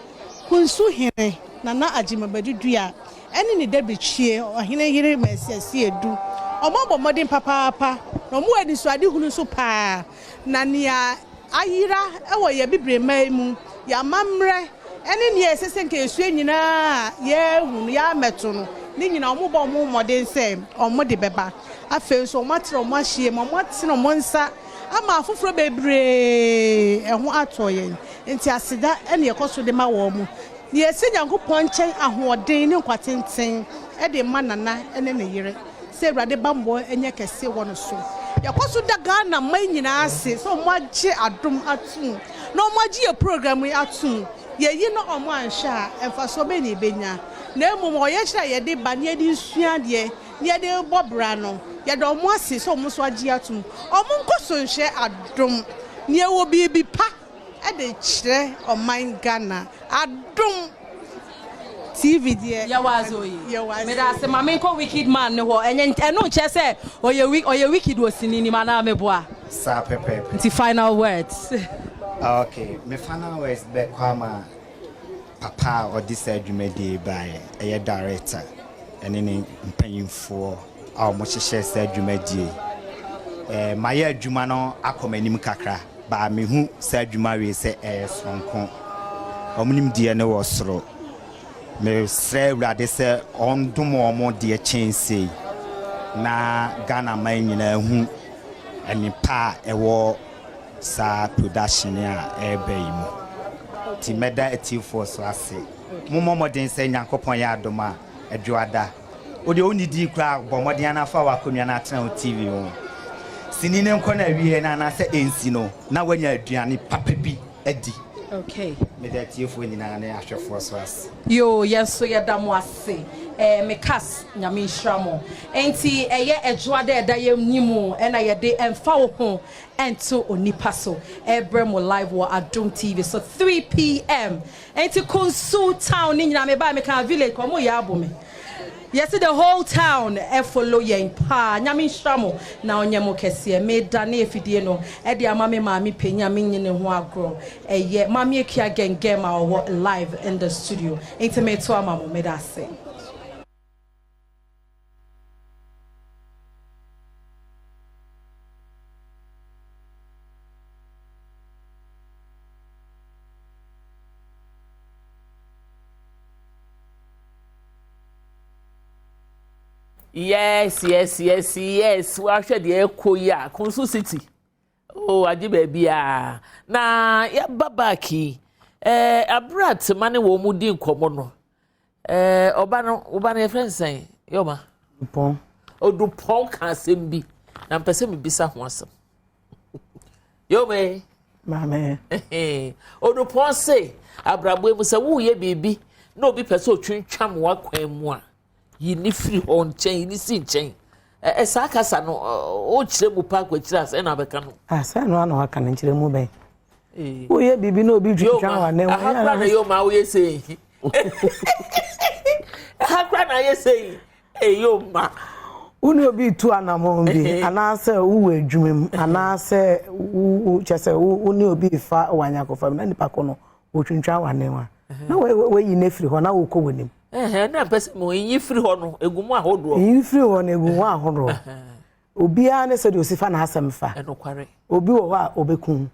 Kunsu Hene Nana Agyemang Badu Duah ɛne ne Dabitwie Ɔhene Yere Mercy Asiedu. Wɔabɔ mmɔden papaapa na wɔwɔ anisoadehunu nso paa. Na nea ayera wɔ yɛn Abibiremma yi mu, yɛn amammerɛ ne nea ɛsɛ sɛ nka yɛsua nyinaa a yɛahu no, yɛammɛto no, ne nyinaa wɔbɔ wɔn ho mmɔden sɛ wɔde bɛba. Afei nso wɔatrɛ wɔn ahyeɛ mu, wɔatene wɔn nsa ama afoforɔ bebree ho atɔ yɛn. Enti aseda na yɛkɔ so de ma wɔn. Na yɛsrɛ Nyankopɔn nkyɛn ahoɔden ne nkwa tenten de ma Nana ne ne yere sɛ Awurade bammɔ nyɛ kɛse wɔ no so. Yɛkɔ so da Ghana man nyinaa ase sɛ wɔn agye adom atom na wɔn agye yɛ program yi atom. Yɛyi na wɔn anhwɛ a mfasoɔ bɛn na yɛbɛnya? Na mmom ɔyɛkyerɛ a yɛde ba na yɛde resua adeɛ na yɛde rebɔ bra no, yɛda wɔn ase sɛ wɔn nso agye atom. Wɔn nkɔ so nhwɛ adom na yɛwɔ biribi pa de kyerɛ ɔman Ghana adom TV deɛ Yɛwɔ adze oye. yɛwɔ adze Meda ase ma menkɔ wicked man no hɔ ɛnyɛ ɛno nkyerɛ sɛ ɔyɛ wi ɔyɛ wicked wɔ sini nim anaa meboa? Saa pɛpɛɛpɛ. Nti final words. Ok, me final words bɛkɔ ama papa a ɔde saa dwumadie yi baeɛ, ɛyɛ director ɛne ne mpanyinfoɔ a wɔhyehyɛɛ saa dwumadie yi. Eh, mayɛ adwuma no akɔ m'anim kakra. But mehu saa adwuma wei sɛ ɛyɛ soronko. Wɔn nimdeɛ no wɔ soro. Mesrɛ Awurade sɛ ɔndom wɔn deɛ kyɛn sei na Ghana man nyinaa hu nnepa a ɛwɔ saa production a ɛreba yi mu. Nti mɛda atiefoɔ so ase. Mommɔ mmɔden sɛ Nyankopɔn yɛ adom a, Adwoada. Wo deɛ wonnidii koraa a, bɔ mmɔden ara na fa w'akonnwa no atena wo TV ho. Sini no nkɔ n'awieɛ no anaasɛ ɛnsi no, na woanya aduane papa bi adi. Okay. Meda atiefoɔ nyinaa ne ahwɛfoɔ so ase. Yoo yɛn nso yɛda mo ase eh, me cas Nyame nhyira mo. Enti ɛyɛ Ɛdwoada ɛda yɛn anim ɛna yɛde Ɛmfa wo ho ɛnto onipa so ɛrebrɛ mo live wɔ Adom TV so 3pm. Enti Kunsu town ne nyinaa mebae mekaa village kɔ ɔmo yɛ abo me yɛse the whole town follow yɛn paa Nyame nhyira mo na ɔnyɛ mo kɛseɛ medane afidie no de ama me maame panyin a menye ne ho agorɔ ɛyɛ Maame Akua Gengem a ɔwɔ live in the studio enti meto ama mo medase. Yes, yes, yes, yes. Wahwɛ deɛ ɛkɔ yi a, Kunsu City. Oh, agye baabi a. Na yɛaba back yi. Eh, abere a tema ne wɔn mu di nkɔmmɔ no. Eh, ɔba no, ɔba no yɛfrɛ no sɛn? Yɔma. Dupɔn. Odupɔn ka asɛm bi. Na mpɛ sɛ mebisa ho asɛm. Yome. Maame. Odupɔn se abrabɔ mu sɛ woyɛ biribi na obi pɛ sɛ otwintwam w'akwan mu a, yi ne firi hɔ nkyɛn, yi ne si nkyɛn. Ɛ saa kasa no, wokyerɛ mu pa akwakyire a sɛ na abɛka no. Ah, sɛ no ano aka no nkyerɛ mu bɛn. Woyɛ biribi na obi twintwam w'anan mu. Aha kora na yoma woyɛ sɛ yi. Aha kora na ayɛ sɛ yi. Eyo ma. Wo ne obi retu anammɔn bi anaasɛ wowɔ adwuma mu anaasɛ wo kyɛ sɛ wo ne obi refa wɔ anyankofa mu na nipa ko no wɔtwintwan w'anan a na wayi no afiri hɔ na wokɔ w'anim. Na mpɛ sɛ mo nyi firi hɔ no egu mu ahodoɔ. Nyi firi hɔ no egu mu ahodoɔ. Obiara ne sɛdeɛ osi fa n'asɛm fa. Obi wɔ hɔ a ɔbɛkum.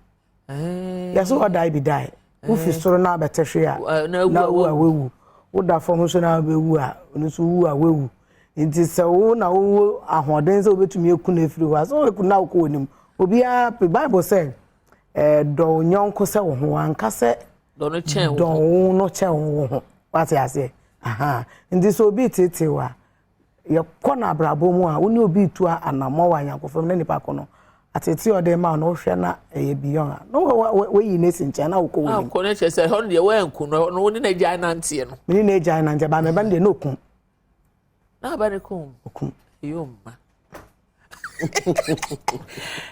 Yɛsɛ ɔdae bi dae. Wofi soro na abɛte hwe a na wu a wawu. Woda fam nso na abɛwu a ɔno nso wu a wawu. Nti sɛ wo na wowɔ ahoɔden sɛ wobɛtumi aku no afiri hɔ a sɛ woaku no na wokɔ w'anim. Obiara Bible sɛ dɔ wo nyɔnko sɛ wo ho wanka sɛ dɔ wo no kyɛn wo ho. Wate aseɛ? Aha. Nti sɛ obi teetee wo a Yɛkɔ no abrabɔ mu a, wo ne obi retu anammɔn wɔ ayɔnkofa mu na nipa ko no, ateetee a ɔde rema wo no, wohwɛ na ɛyɛ beyond a, na wayi no asi nkyɛn na wokɔ w'anim. Akɔ no kyerɛ sɛ ɛhɔ no deɛ woanku no, ɛhɔ no wo ne no agyae nanteɛ no. Me ne no agyae nanteɛ, ba me ba no deɛ na okum. Na aba no kum. Okum. Ɛyɛ ɔmma.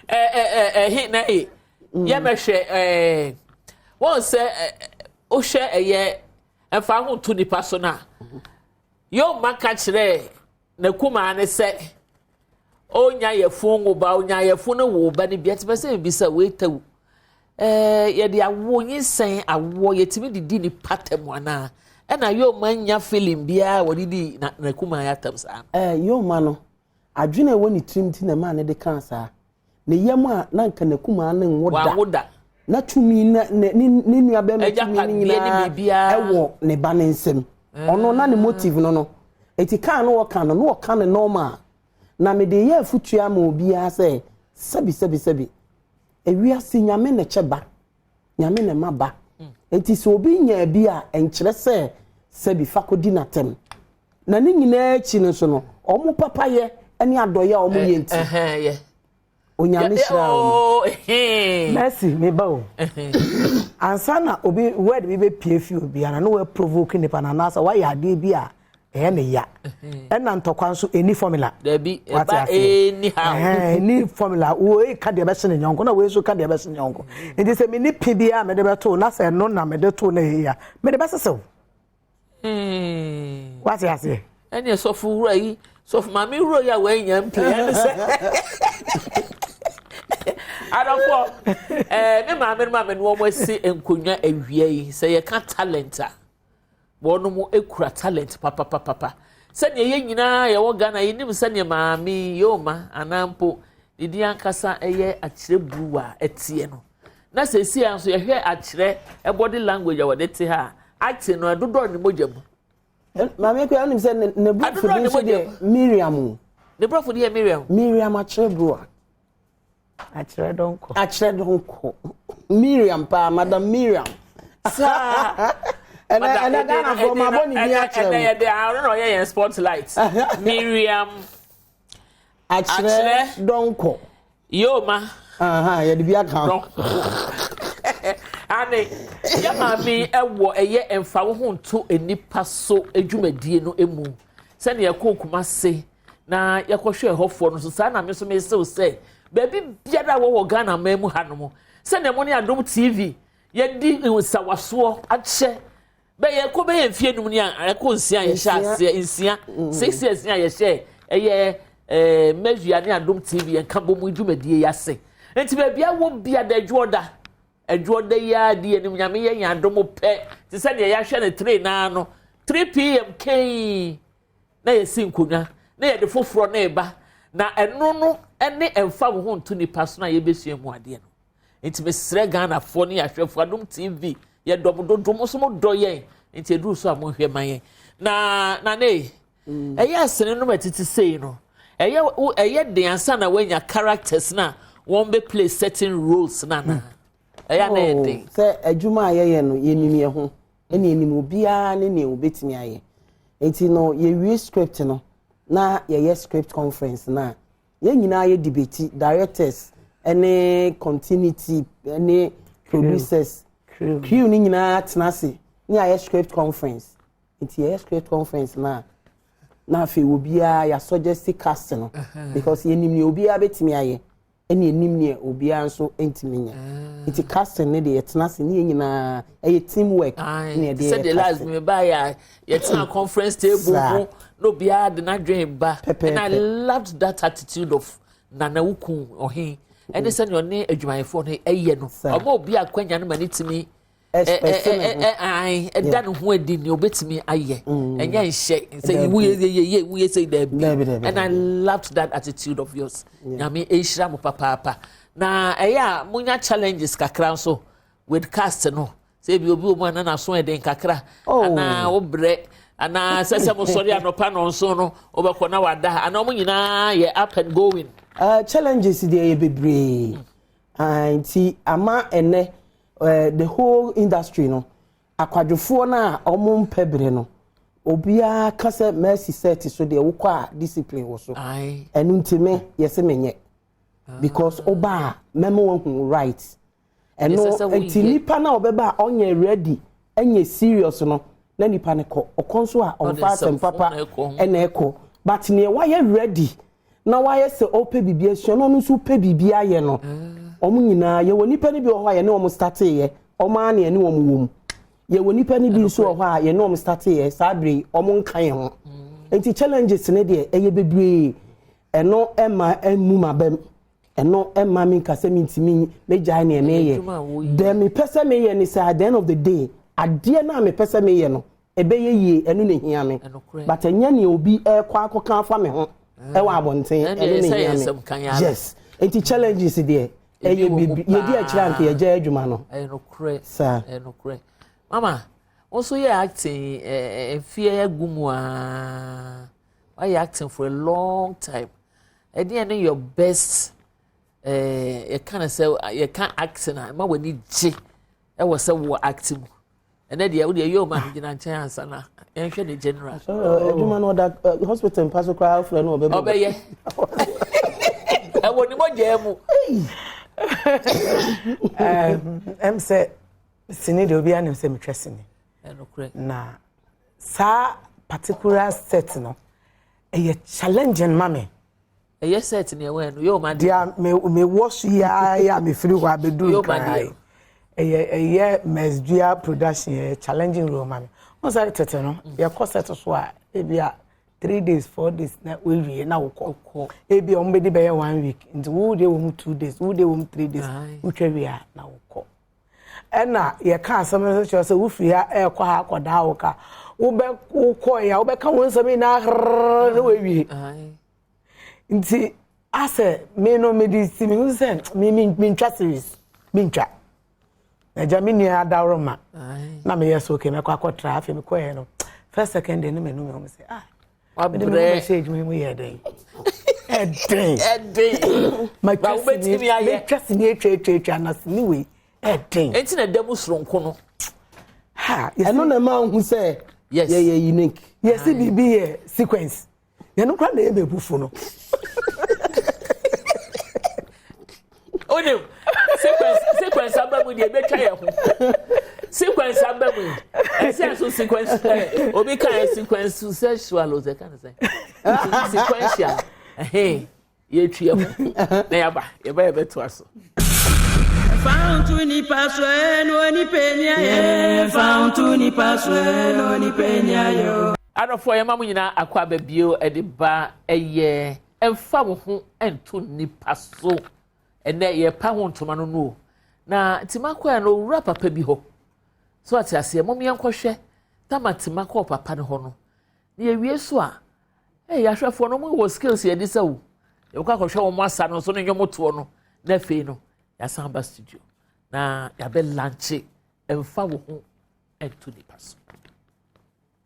Ɛhe na e yɛmɛhwɛ ɛɛ wɔn sɛ wohwɛ ɛyɛ ɛfa ho to nipa so no a. Yoma ka kyerɛɛ n'akumaa no sɛ ɔnya yafunu nwo ba, ɔnya yafunu wo ba no bi. Ɛte sɛ mebisa wei tawu. Ɛɛ yɛde awoɔ nyinsɛn awoɔ yɛtumi de di nipa tam anaa? Ɛna Yoma nya feeling biara wɔde di n'akumaa yɛ atam saa. Ɛɛ Yoma no adwene a ɛwɔ ne tirim ti na ɛmaa ne de kaa saa. Ne yam a na anka n'akumaa no nwo da. Wanwo da. Na tumi na ne ne ne nua bɛrima tumi no nyinaa ɛwɔ ne ba ne nsam. Ɔno na ne motive no no. Eti kaa no ɔka no na ɔka no normal. Na mede yɛ afutuo ama obiara sɛ sɛbi sɛbi sɛbi. Ewiase nyame na ɛkyɛ ba. Nyame na ɛma ba. Eti sɛ obi nyaa bi a ɛnkyerɛ sɛ sɛbi fa kɔdi n'atɛm. Na ne nyinaa akyi no nso no, wɔn papayɛ ne adɔeɛ a wɔyɛ nti, Onyame hyira wɔn. Mercy, me ba o. Ansa na obi word bi bɛpie fi obi ana na wɔaprovoke nipa no anaasɛ wayɛ adeɛ bi a ɛyɛ ne ya. Ɛna ntɔkwa nso ɛni formula. Dabi, ɛba ɛni ha. Ɛni formula. Wei ka deɛ bɛhyɛ ne nyɔnko na wei nso ka deɛ bɛhyɛ ne nyɔnko. Nti sɛ menni pe biara mede bɛto na sɛ ɛno na mede to na ɛyɛ ya, mede bɛsesew. Hmm. Wate aseɛ? Ɛne sɔfo wura yi, sɔfo maame wura yi a wɔanya mpie ɛne sɛ. Adɔfoɔ, ɛɛ me maame no maame no wɔn asi nkonnwa awia yi sɛ yɛka talent a wɔn mo ekura talent papapapapa sɛnea yɛn nyinaa yɛwɔ Ghana yɛnim sɛnea maame yoma anaa mpo ne din ankasa ɛyɛ akyerɛ buruwa ɛteɛ no. Na seesei ara nso yɛhwɛ akyerɛ body language a wɔde te ha a, acting no ɛdodɔ ne mogya mu. Maame Akua wonim sɛ ne borɔfo din nso deɛ Miriam o. Ne borɔfo din yɛ Miriam. Miriam Akyerɛ Broa. Akyerɛ Donkor. Akyerɛ Donkor. Miriam paa, Madam Miriam. Saa. Ɛnɛ ɛnɛ Ghana fo ma bɔ ne din akyerɛ. Ɛnɛ yɛde ano na ɔyɛ yɛn spotlight. Miriam. Akyerɛ Donkor. Yoma. Aha, yɛde bi aka ho. Ane, yɛ maame wɔ ɛyɛ mfa wo ho nto nnipa so dwumadie no mu. Sɛnea yɛkɔɔ Kumase na yɛkɔhwɛ ɛhɔfoɔ no so, saa na me nso mesew sɛ baabi biara a wɔwɔ Ghana man mu hanom, sɛnea mo ne Adom TV yɛdi nsawasoɔ akyɛ Bɛyɛ kɔ bɛyɛ mfie num ni a ɛkɔ nsia a yɛhyɛ aseɛ nsia mm. six years ni a yɛhyɛ ɛyɛ ɛɛ mɛzua ne adom tv yɛn ka bɔ mu dwumadie yi ase nti baabi awɔ bia da adwoɔ da adwoɔ da yi ara di anim nyame yɛ yɛn adom pɛ te sɛ deɛ yɛahwɛ no three naa no three pm kɛn na yɛsi nkonnwa na yɛde foforɔ na ɛba na ɛno no ɛne ɛnfa wo ho nto nipa so na yɛbɛsua mu adeɛ no. Nti mesrɛ Ghanafoɔ ne ahwɛfoɔ Adom TV yɛdɔ mo dodo mo nso mo dɔ yɛn nti ɛduru so a monhwɛ ma yɛn na na ne mm. ɛyɛ asene nom ɛtete sei no ɛyɛ ɛyɛ den ansa na woanya characters na wɔn bɛ play certain roles na na mm. ɛyɛ na ɛyɛ den. Oh, sɛ adwuma a yɛyɛ no yɛnim yɛn ho ɛna yɛnim obiara ne nea obetumi ayɛ nti no yɛwie script no na yɛyɛ script conference na. Yɛn nyinaa yɛ debate, directors ne continuity ne producers, crew no nyinaa tena ase ne ayɛ script conference. Nti yɛyɛ script conference no a, na afei obiara yɛ suggest cast no because yɛnim nea obiara bɛtumi ayɛ ɛna yɛnim nea obiara nso ntumi nyɛ. Nti casting no deɛ yɛtena ase ne yɛn nyinaa ɛyɛ team work na yɛde yɛ Sɛdeɛ last casting. me baeɛ a yɛtena conference table ho na obiara de n'adwene ba, and I loved that attitude of Nana Wuku Ɔhen ɛne sɛnea ɔne adwumayɛfoɔ no ɛyɛ no, ɔma obi akwanya no ma ne tumi ɛda ne ho adi nea obetumi ayɛ, ɛnyɛ nhyɛ sɛ wuyɛ yɛ yɛ wuyɛ sɛ daabi, and I loved that attitude of yours. Nyame ehyira mo papaapa. Na ɛyɛ a monya challenges kakra nso with cast no, sɛ ebi obi wɔ mu a na n'aso ɛden kakra anaa wobrɛ anaa sɛ mo sɔre anɔpa nɔnso no wobɛkɔ na wada, anaa wɔn nyinaa yɛ up and going? Challenges deɛ yɛ bebree, nti ama ɛnɛ the whole industry no, akwadwofoɔ no a wɔn mpɛ bere no, obiara ka sɛ Mercy set so deɛ, wokɔ a discipline wɔ so. Ɛno nti me yɛsɛ menyɛ because ɔba a mɛma wahu right. Ɛno nti nipa na ɔbɛba a ɔnyɛ ready, ɛnyɛ serious no, na nipa no kɔ. Ɔkɔ nso a ɔmfa asɛm papa ɛna ɛkɔ, but nea wayɛ ready na wayɛ sɛ ɔpɛ biribi asua na ɔno nso pɛ biribi ayɛ no, wɔn nyinaa yɛwɔ nipa no bi wɔ hɔ a yɛne wɔn starteeɛ, wɔn ara na yɛne wɔn wɔ mu. Yɛwɔ nipa no bi nso wɔ hɔ a yɛne wɔn starteeɛ, saa bere wɔn nka yɛn ho. Nti challenges ne deɛ ɛyɛ bebree. Ɛno ɛma ɛmu ma bɛm, ɛno ɛma mi nkasa mi ntumi megyae nea meyɛ. Deɛ mepɛ sɛ meyɛ ne sɛ at the end of the day, adeɛ no a mepɛ sɛ meyɛ no ɛbɛyɛ yie, ɛno na ehia me, but ɛnyɛ nea obi ɛkɔ akɔka afa me ho ɛwɔ abɔnten, ɛno na ehia me. Yes, nti challenges deɛ ɛyɛ bebree. Yɛdi akyire anka yɛgya adwuma no. Ɛyɛ nokorɛ. Saa. Ɛyɛ nokorɛ. Mama, wo nso yɛ acting mfeɛ agu mu aa, wayɛ acting for a long time. Ɛdeɛ ne your best yɛka no sɛ yɛka acting a ɛma w'ani gye ɛwɔ sɛ wɔ acting mu ɛnɛ deɛ, wodeɛ yɛ ɔma no gyina nkyɛn ansa na yɛnhwɛ ne general. Adwuma no, ɔda hospital mpa so koraa wofrɛ no, ɔbɛbɔ. Ɔbɛyɛ, ɛwɔ ne mogyaa mu. Ɛm sɛ sini deɛ, obiara nim sɛ metwa sini, na saa particular set no ɛyɛ challenging ma me. Ɛyɛ set ni ɛwɔ ɛno yɛ ɔma deɛ me mewɔ so yi ara yɛ a mefiri hɔ abɛduru Nkran yi, ɛyɛ Mesdua production, ɛyɛ challenging role ma me. Wɔn sɛ tete no, yɛkɔ set so a, ebi a 3 days, 4 days na wɔawie na wokɔ. Ebi a wɔn bɛdi bɛyɛ one week, nti wo deɛ wɔ mu 2 days, wo deɛ wɔ mu 3 days, wotwa wie a na wokɔ. Ɛna yɛka asɛm no kyerɛ sɛ wofiri ha ɛrekɔ ha akɔdaa wo ka wobɛ wokɔɛ a wobɛka wo nsɛm nyinaa hrrr na wawie. Nti asɛ me no mede si me ho sɛ me me mentwa series, mentwa. Agya me nua adaworo ma na meyɛ so okay, mɛkɔ akɔtra. Afei mekɔɛ no, first second day no, menu me ho sɛ, ah, mede me ho bɛhyɛ adwuma yi mu yɛ dɛn, ɛden. Ɛden. Matwa sini, metwa sini atwa atwa atwa na sini wei ɛden. Enti na ɛda mu soronko no. Ha. Ɛno na ɛma nhu sɛ yɛyɛ unique. Yɛsi biribi yɛ sequence, yɛn kora na ɛyɛ mɛbufo no. Onim sequence aba mu deɛ, ebetwa yɛ ho. Sequence aba mu yi, ɛsɛ so sequence obi ka yɛ sequence sexual o, sɛ ka ne sɛ sequential, ɛhɛn yɛtwi yɛ ho na yaba yɛba yɛbɛtoa so. Fa nipa so no onipa ni ayɛ, fa nipa so no onipa ni ayɛ. Adɔfoɔ, yɛma mo nyinaa akɔ aba bio de ba ɛyɛ ɛmfa wo ho nto nipa so. Ɛnɛ yɛpa ho ntoma no o, na ntoma kɔɛ no owura papa bi hɔ so ate aseɛ. Mom yɛnkɔhwɛ tama ntoma kɔɔ papa no hɔ no na yɛwie so a, ɛyɛ ahwɛfoɔ no mo wɔ skills yɛde sɛ o yɛbɛkɔ akɔhwɛ wɔn asa no nso ne nnwom no, na afei no yɛasan ba studio na yɛabɛ launch ɛmfa wo ho nto nipa so.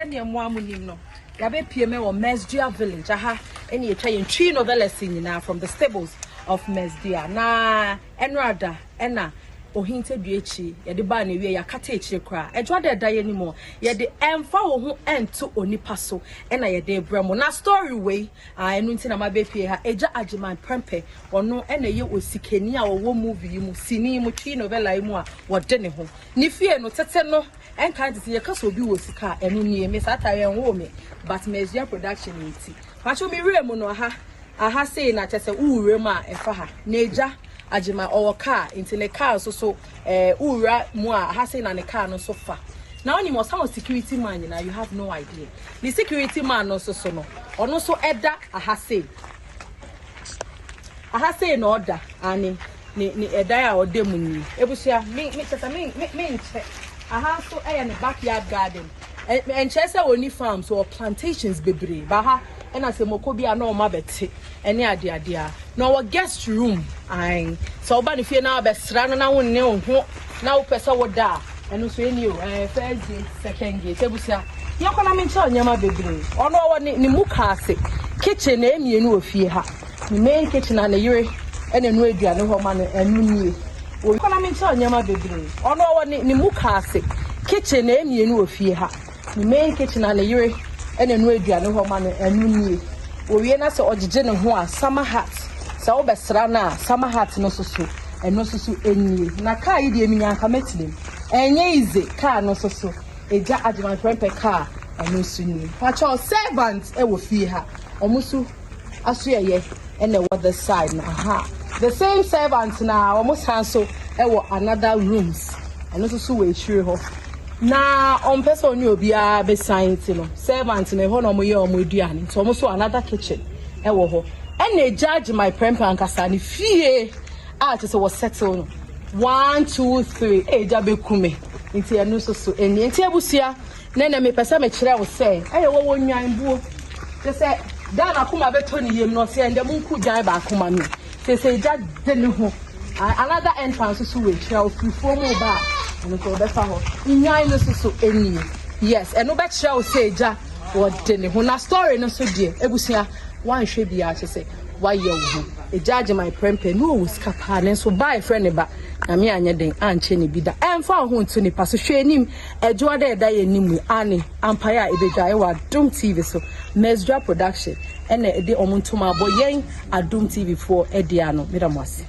Sɛdeɛ mo a monim no, yɛabɛpie mɛ wɔ Mesdua village aha, ɛne yɛtwa yɛn Twi novelas nyinaa from the stables of Mesdua. Na ɛno ada ɛna Ohintadua akyi, yɛde baa n'awiei, yɛakata akyire koraa. Adwoa dɛ ɛda yɛn anim o, yɛde ɛmfa wo ho nto onipa so na yɛde rebrɛ mo. Na story wei, ah, ɛno nti na mabɛpie ha. Agya Agyeman Prɛmpɛ, ɔno na ɛyɛ osikani a ɔwɔ movie yi mu, sini yi mu, Twi novella yi mu a wɔde ne ho. Ne fie no, tete no, ɛnkan tete, yɛka sɛ obi wɔ sika a, ɛno nie. Me saa ataareɛ ɛnwoo me, but Mesua production nti. Pakyɛ me wura mu no, aha, aha sei na kyɛ sɛ wowura mu a, ɛfa ha. N'agya Agyema ɔwɔ car nti ne car nso so eh, wowura mu a ha sei na ne car no nso fa. Na wonim ɔsan wɔ security man nyinaa, you have no idea. Ne security man no nso so no, ɔno nso ɛda aha sei. Aha sei na ɔda, ane ne ne ɛdan a ɔda mu nie. Ebusua, me me kyɛ sɛ me me me nkyɛ. Aha nso ɛyɛ ne backyard garden. Ɛnkyerɛ sɛ ɔni farms, ɔwɔ plantations bebree. Ba ha ɛna sɛ moko bi a na ɔma bɛte ɛne adeade a. Na ɔwɔ guest room, ae. Sɛ woba ne fie na wabɛsra no na wonne wo ho na wopɛ sɛ woda a, ɛno nso ɛni o. Ɛɛ first gate, second gate. Ebusua, yɛnkɔ na menkyerɛ nneɛma bebree. Ɔno ɔwɔ ne ne muka ase. Kitchen na mmienu wɔ fie ha. Ne main kitchen a ne yere ɛna ɛno aduane hɔ ma no ɛno nie. Yɛnkɔ na menkyerɛ nneɛma bebree. Ɔno ɔwɔ ne ne muka ase. Kitchen na mmienu wɔ fie ha. Ne main kitchen a ne yere na ɛnoa aduane hɔ ma no, ɛno nie. Owie na sɛ ɔgyegye ne ho a, summer hut, sɛ wobɛsra no a, summer hut no nso so, ɛno nso so nie. Na kaa yi deɛ menya anka mɛtena mu. Ɛnyɛ easy, kaa no nso so, Agya Agyeman Prempeh kaa, ɛno nso nie. Pakyɛw, servant wɔ fie ha, wɔn nso asoɛyɛ ɛna ɛwɔ this side no aha the same servant na wɔn san so ɛwɔ another rooms ɛno nso so wɔ akyire hɔ na ɔmpɛ sɛ ɔne obiara bɛsan nti no servant no ɛhɔ na wɔyɛ wɔn aduane nti wɔn nso another kitchen ɛwɔ hɔ ɛna egya agye my prɛmpɛ ankasa ne fie a kyerɛ sɛ wɔ settle no one two three ɛgya bɛku me nti ɛno nso so ɛnie nti abusua. Na ɛnnɛ mepɛ sɛ mekyerɛ wo sɛ ɛyɛ wɔwɔ nnwan buo. Kyerɛ sɛ da a n'akoma bɛtɔ ne yam no ɔsɛ ɛndɛ monku dwan baako ma me. Seesei gya de ne ho. Another entrance nso so wɔ akyire a ofiri fuo mu ba a ɛno nso wɔbɛfa hɔ. Nnwan no nso so nie. Yes, ɛno bɛkyerɛ wo sɛ gya wɔde ne ho. Na story no nso deɛ abusua wanhwɛ biara kyerɛ sɛ wayɛ wo ho. Egya agye my prɛmpɛ ne ɔwɔ sika paa nanso ba a ɛfrɛ ne ba Nyame anyɛ den ankyɛ ne bi da. Ɛmfa wo ho nto nipa so hwɛ anim. Adwoa dɛ ɛda yɛn anim yi, aane, ampaeɛ a ɛbɛdwa ɛwɔ Adom TV so, Mesdra Production ɛna ɛde wɔn ntoma abɔ yɛn Adom TV foɔ ɛde ano. Meda mo ase.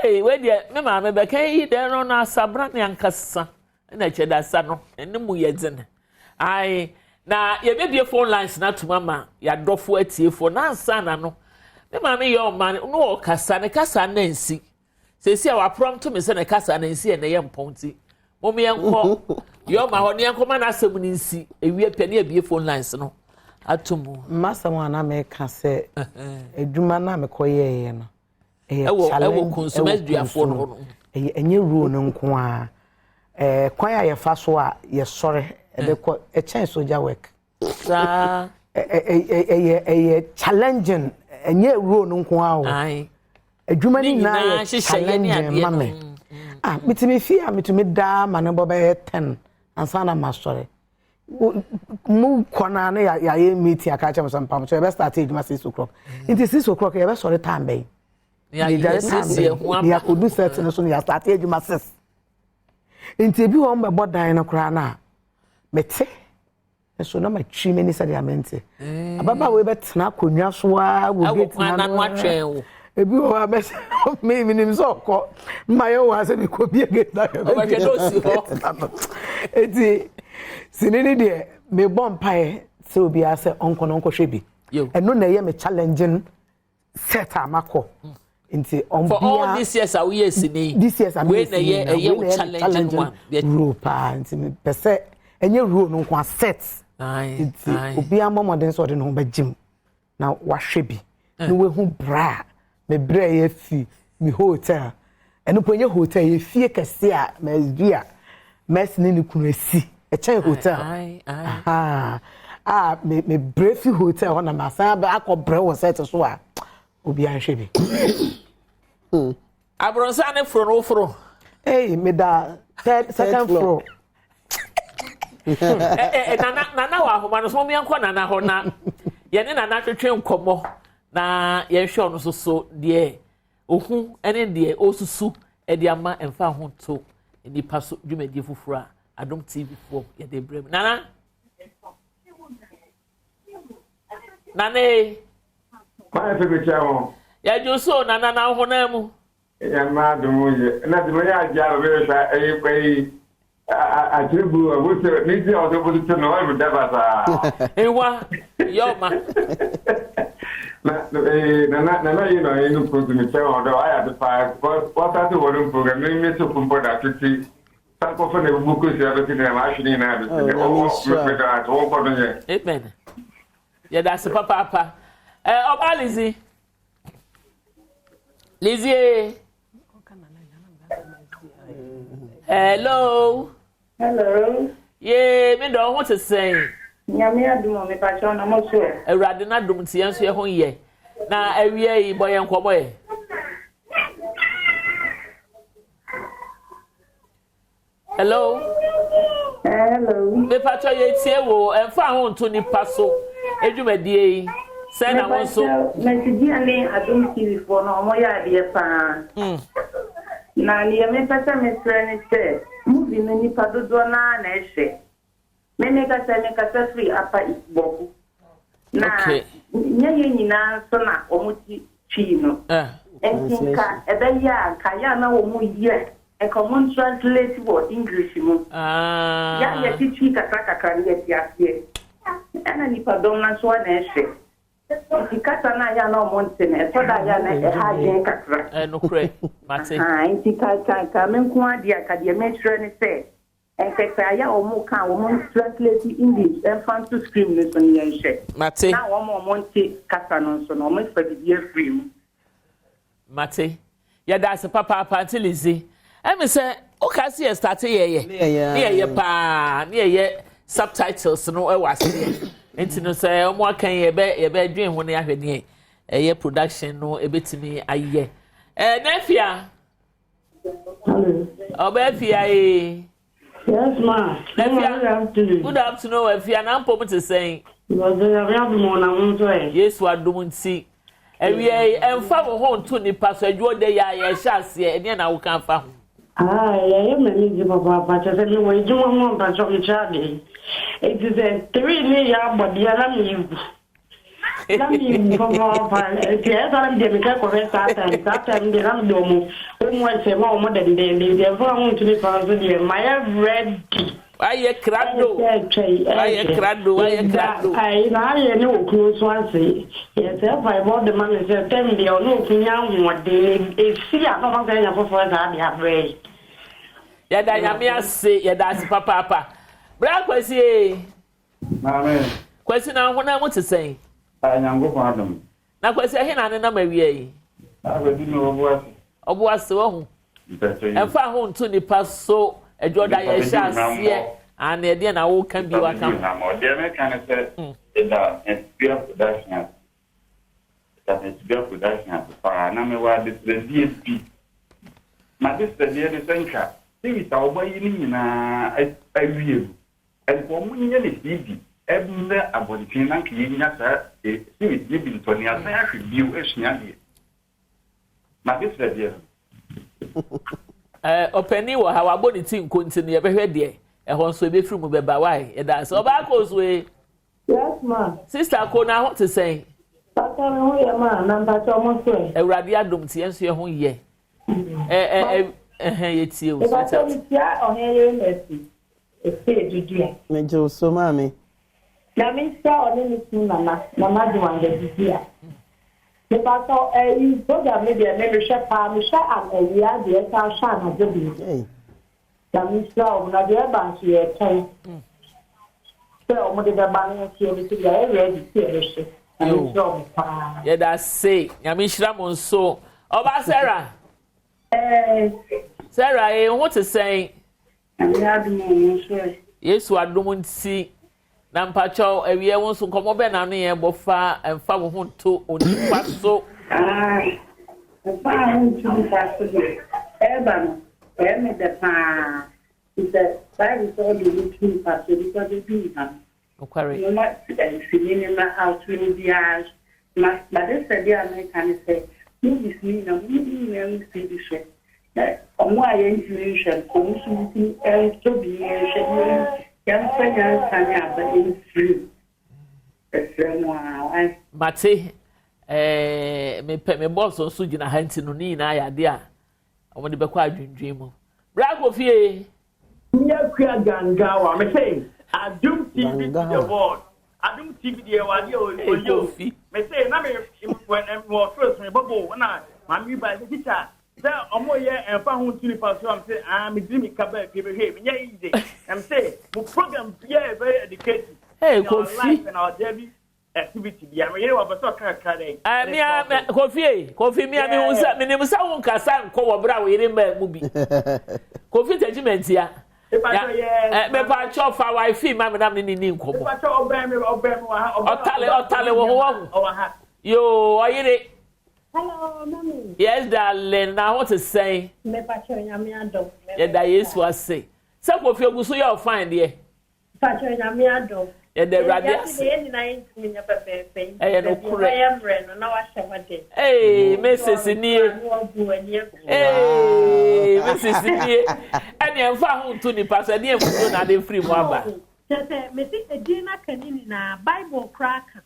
Hey, wei deɛ me maame bɛka yi dɛn no na asabra ne ankasa na kyɛ da asa no ɛne mu yɛ dzen ae na yɛbɛbie phone lines no atom ama yɛadɔfo atiefoɔ na ansa na no me maame yɛ ɔma no ɔkasa ne kasa na nsi. Seesei a waprɔmto me sɛ ne kasa no nsi ɛnɛ yɛ mpɔn nti, mom yɛnkɔ yɔma hɔ ne yɛnkɔma n'asɛm no nsi. Ewie pɛ ne abie phone lines no ato mu. M'asɛm a na meka sɛ adwuma no a mekɔyɛeɛ no ɛyɛ challenge ɛwɔ kunsu mɛduafoɔ no hɔ no. Ɛyɛ ɛnyɛ role no nko ara. Ɛɛ kwan a yɛfa so a yɛsɔre ɛde kɔ ɛkyɛn soldier work. Saa. Ɛyɛ ɛyɛ challenging ɛnyɛ role no nko ara o. Adwuma no nyinaa yɛ challenging ma me. Ah metumi fie a metumi daa ma ne bɔ bɛyɛ ten ansa na masɔre. Mu kɔ na ne yɛayɛ meeting aka kyerɛ mo sɛ mpamokyɛ yɛbɛ start adwuma 6 o'clock. Nti 6 o'clock yɛbɛsɔre time bɛyi. Yɛdware time bɛyi. Ne yɛakɔdu set no so no yɛa start adwuma 6. Nti ebi wɔ mbɛbɔ dan no koraa no a mete nso na matwi m'ani sɛdeɛ mente. Ababaawa yi bɛtena akonnwa so ara wɔ gate n'ano atwɛn wo. Ebi wɔ hɔ a bɛsɛ me menim sɛ ɔkɔ mma yɛ wɔ ha sɛ mekɔ bie gate na ɔbɛhwɛ na osi hɔ. Eti sini ni deɛ mebɔ mpaeɛ sɛ obiara sɛ ɔnkɔ na ɔnkɔhwɛ bi. Ɛno na ɛyɛ me challenging set a makɔ. Nti ɔmbia for all these years a woyɛ sini this years a meyɛ sini na wei na ɛyɛ challenging one role paa nti mepɛ sɛ ɛnyɛ role no nko a set nti obiara mmɔ mmɔden sɛ ɔde ne ho bɛgye mu na wahwɛ bi na wahu bra a mebrɛ yɛ fi me hotel ɛno po ɛnyɛ hotel yɛ fie kɛse a mɛsbi a mɛsi ne ne kunu asi ɛkyɛn hotel a me mebrɛ fi hotel hɔ na masan akɔ brɛ wɔ set so a obiara nhwɛ bi. Abrɔnsan ne foro no woforo. Ee meda third second floor. Nana nana wɔ ahoma no so mo yɛnkɔ nana hɔ na yɛne nana twetwe nkɔmmɔ na yɛnhwɛ ɔno nso so deɛ ohu ne deɛ ɔresusu de ama mfa ho to nipa so dwumadie foforɔ a Adom TV foɔ yɛde brɛ mu. Nana nana ee. Maa fɛ mi kyɛ ho. Yɛdwo so nana na honam mu. Yɛn adum yɛ na de mo yɛ agye a bɛyɛ hwɛ ɛyi ɛyi akyere bu a wosɛ ne ti a ɔde bɔ tete no ɔyɛ mi daba saa. Ewa yɛ ɔma. Na ee nana nana yi na ɔyɛ no kuro mi kyɛ wɔn dɛ ɔayɛ ade paa because wɔsate wɔn program mi mi so kumpo da tete sankɔfo na ebubu kosua bɛsi ne ma ahwene nyinaa bɛsi ne ɔwɔ mi da ase wɔn kɔ do yɛ. Amen. Yɛda ase papaapa. Ɛ ɔbaa Lizzy. Lizzie. Hello. Hello. Yee, me dɔ ho te sɛn? Nyame adum o, mepa kyɛw na mo so ɛ. Awurade n'adom nti yɛn nso yɛ ho yɛ. Na awia yi bɔ yɛn nkɔmmɔ yɛ. Hello. Hello. Mepa kyɛw yɛ tie wo ɛnfa ho nto nipa so edwumadie yi sɛn na wo nso. Mɛsidia ne Adom TV foɔ no ɔmo yɛ adeɛ paa. Na nea mepɛ sɛ mesrɛ ne sɛ movie no nipa dodoɔ naa na ɛhwɛ. Me mekasa mekasa firi Upper East Bawku. Na nyɛ yɛn nyinaa nso na wɔn ti twii no. Nti nka ɛbɛyɛ a nka yɛ a na wɔn yɛ nka wɔn translate wɔ English mu. Yɛ a yɛte twi kakra kakra no yɛte aseɛ. Ɛna nipadɔm no nso na ɛhwɛ. Nti kasa no a yɛ a na wɔn nte no ɛtɔ da a yɛ a na ɛha adwene kakra. Ɛnokorɛ mate. Nti ka ka ka me nko ara deɛ ka deɛ mekyerɛ ne sɛ nkɛkɛ ayɛ a wɔn ka a wɔn translate English ɛmfa nto screen no so no yɛnhwɛ. Mate. Na wɔn a wɔn nte kasa no nso no wɔn fa biribi afiri mu. Mate. Yɛda ase papaapa nti Lizzy. Ɛmi sɛ woka se yɛ start yɛyɛ. Ne yɛyɛ paa ne yɛyɛ subtitles no ɛwɔ aseɛ. Nti no sɛ wɔn aka yi yɛbɛ yɛbɛ dwen ho ne ahwɛ ne ɛyɛ production no ebetumi ayɛ. Ɛɛ n'afia. Ɔbɛ afia ee. Yes ma. Afia. Good afternoon afia na mpom te sɛn. Yesu adom nti. Awia yi ɛmfa wo ho nto nipa so adwuo de yɛ a yɛhyɛ aseɛ ɛdeɛ na woka afa ho. Ah, yɛyɛ m'ani gye papaapa kyɛ sɛ mewɔ adwuma mu a mpakyɛ mekyerɛ ade. Enti sɛ three ne yɛ abɔdeɛ na mewu. Na mewu papaapa. Nti ɛyɛ saa na medeɛ mekɛ kɔhwɛ saa time. Saa time deɛ na mede ɔmo homework sɛ ma ɔmo dendenden. Nti ɛmfa ho nto nipa so deɛ mayɛ ready. Wayɛ krado. Wayɛ krado, wayɛ krado. Ayi na ayɛ ne okunu nso ase. Yɛ sɛ mpaebɔ de ma no sɛ tɛm deɛ ɔne okunu nya ahoɔden na esi a na ɔma sɛ anya foforɔ saa de abrɛ yi. Yɛda Nyame ase, yɛda ase papaapa. Bra Kwasi ee. Maame. Kwasi na honam mu te sɛn? Ah, Nyankopɔn adom. Na Kwasi ɛhe na anenam awia yi? Akwasi mi wɔ Ɔboase. Ɔboase wahu. Ɛmfa ho nto nipa so adwoda yɛ hyɛ aseɛ ane ɛdeɛ na woka bio aka ho. Deɛ meka ne sɛ ɛda Nsuya production ase. Ɛda Nsuya production ase paa na mewɔ adesrɛdeɛ bi. M'adesrɛdeɛ ne sɛ nka series a wɔayi no nyinaa awie no Nka ɔmo nyɛ no CD mmrɛ abɔnten na nka yɛnya saa series no bi ntɔ ne asan ahwɛ bio asua adeɛ. M'adesrɛ deɛ no. Eh, ɔpanin wɔ ha wabɔ ne ti nko nti no yɛbɛhwɛ deɛ ɛhɔ nso ebɛfiri mu bɛba wae yɛda ase ɔbaa kɔ so ee. Yes ma. Sister ko na ho te sɛn. Pata me ho yɛ ma na mpakyɛ ɔmo so ɛ. Awurade adom ti yɛn nso yɛ ho yɛ. Ɛ ɛ ɛ ɛhɛn yɛtie o sweetheart. Mepakyɛ mekyia ɔhene yere Mercy. Ɛsɛ didi a. Megye wo so maame. Nyame nhyira ɔne ne kunu Nana Nana Adjumanga didi a. Mepakyɛw ɛyi program no deɛ me mehwɛ paa mehwɛ an awia deɛ ɛsan hwɛ anadwo deɛ. Nyame nhyira wɔn na deɛ ɛba nso yɛtwɛn sɛ wɔn de bɛba no nso yɛde so deɛ ayɛ ready sɛ yɛbɛhwɛ. Nyame nhyira wɔn paa. Yɛda se Nyame nhyira mo nso. Ɔbaa Sarah. Sarah ee ho te sɛn? Nyame adom o, mo nso ɛ? Yesu adom nti, na mpakyɛw awiɛ wo nso nkɔmmɔ bɛn na ano yɛn bɔ fa mfa wo ho nto onipa so? Aah mfa wo ho nto nipa so deɛ ɛɛba no ɛyɛ me dɛ paa fisɛ bible sɛ wode wo ho to nipa so nipa bɛdi wo ham. Nokware. Moma sini no mmra out na obiara nhwɛ. Na m'adesrɛdeɛ a meka ne sɛ, movies no nyinaa momma ne nyinaa ngu CD so na wɔn a yɛntumi nhwɛ no wɔn nso ntumi ntɔ bi na yɛnhwɛ na yɛmfa nyansa ne aba mfiri mu. Ɛsrɛ mo ara wai. Mate eh, mepɛ me bɔs nso gyina ha nti no ne nyinaa yɛ adeɛ a Wɔn de bɛkɔ adwendwen mu. Bra kɔ fie. Me akua gangawa me se adum tv to the world adum tv deɛ wɔ adeɛ oye o me se na me wɔ fils me bɔbɔ na maame bi ba sɛ teacher sɛ ɔmo yɛ ɛnfa ho ntu nipa so am se ah me diri mi ka bɛɛ fie bɛhwɛ me nyɛ easy na me se mo program bia yɛ very educative Hey, in our Kofi. life and our daily activity bia me yere wɔ pɛ sɛ ɔka kakra dɛn Eh, me a me Kofi eh, Kofi me a me hu sɛ me nim sɛ wo nkasa nkɔ wɔ bere a wo yere mmaa mu bi. Kofi tagyi mantia. Ya, eh, me pa kyɛw fa wifi ma me na me ne ni nkɔmmɔ. Ɔtale ɔtale wo ho wahu. Yo, ɔyere. Hello, mommy. Yes, darling. Na ho te sɛn? Me pa kyɛw nyame adom. Yɛda Yesu ase. Sɛ Kofi ogu so yɛ ɔfine deɛ. Mpakyɛw Nyame adom. Yɛda Awurade ase. Wiase deɛ yɛn nyinaa yɛntumi nyɛ pɛpɛɛpɛ nti Ɛyɛ baabi nokorɛ. ɛbɛyɛ mmerɛ no na wahyɛ hɔ den. Ee Mrs nie. Na wabu w'ani agu. Ee Mrs nie. Ɛneɛ mfa ho nto nipa so ɛdeɛ mfutuo na ade firi mu aba. Kyerɛ sɛ mese edin no aka ne nyinaa Bible koraa ka.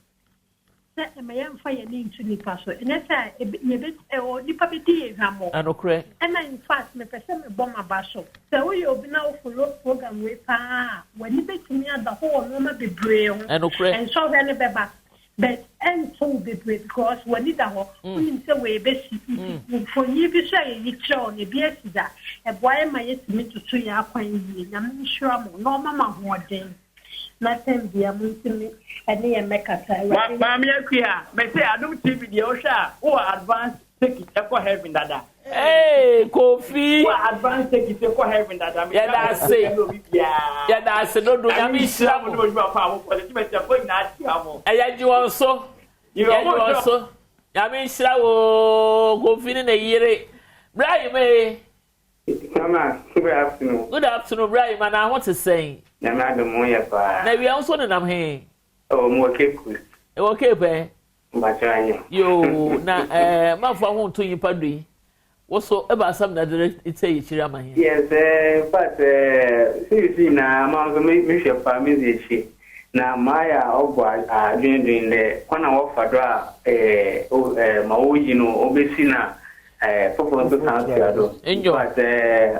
Sɛ ɛma yɛmfa yɛn ani nto nnipa so. Ɛnyɛ sɛ ebe, yɛbɛ, ɛwɔ, nnipa bɛdi yɛn hwammɔ. Ɛnokorɛ. Ɛna in fact, mepɛ sɛ mebɔ m'aba so. Sɛ woyɛ obi na wo follow program wei paa a, w'ani bɛtumi ada hɔ wɔ nnoɔma bebree ho. Ɛnokorɛ. Nsɔhwɛ no bɛba, but ɛnto wo bebree because w'ani da hɔ. Wonim sɛ wei bɛsi. Nti mfonin bi nso a yɛyi kyerɛ wo no, ebi asi da. Ɛboa yɛn ma yɛtumi toto yɛn akwan yie. Nyame nhyira mo na ɔma mo ahoɔden. Na tɛm bia mo ntumi ɛne yɛn mɛkasa awurade. Maame Akua, mese Adom TV deɛ wohwɛ a wowɔ advance ticket ɛkɔ heaven dada. Hey, Kofi. Wowɔ advance ticket ɛkɔ heaven dada. Yɛda ase. Yɛda ase dodo nyame nhyira mo. Ɛyɛ gye wɔn so. Yɛ gye wɔn so. Nyame nhyira wo Kofi ne ne yere. Bra yi me. Mama, good afternoon. Good afternoon, bra Emma, na ho te sɛn? Nyame adom ho yɛ paa. Na wia nso nenam he? Oh, mo wɔ Cape Coast. Ɛwɔ Cape ɛ? Mpakyɛ anyo. Yoo, na eh, manfa ho nto nyimpa do yi. Wo so, ɛba asɛm na de retɛ yɛ kyiri ama he? Yes, eh, in fact, eh, series nyinaa, ma nso me mehwɛ paa, me dzi akyi. Na maayɛ a ɔbɔ adwendwen dɛ kwan a wɔfa do a eh, o, eh, ma woyi no, obesi na. Eh, fofor nso san toa do. But eh,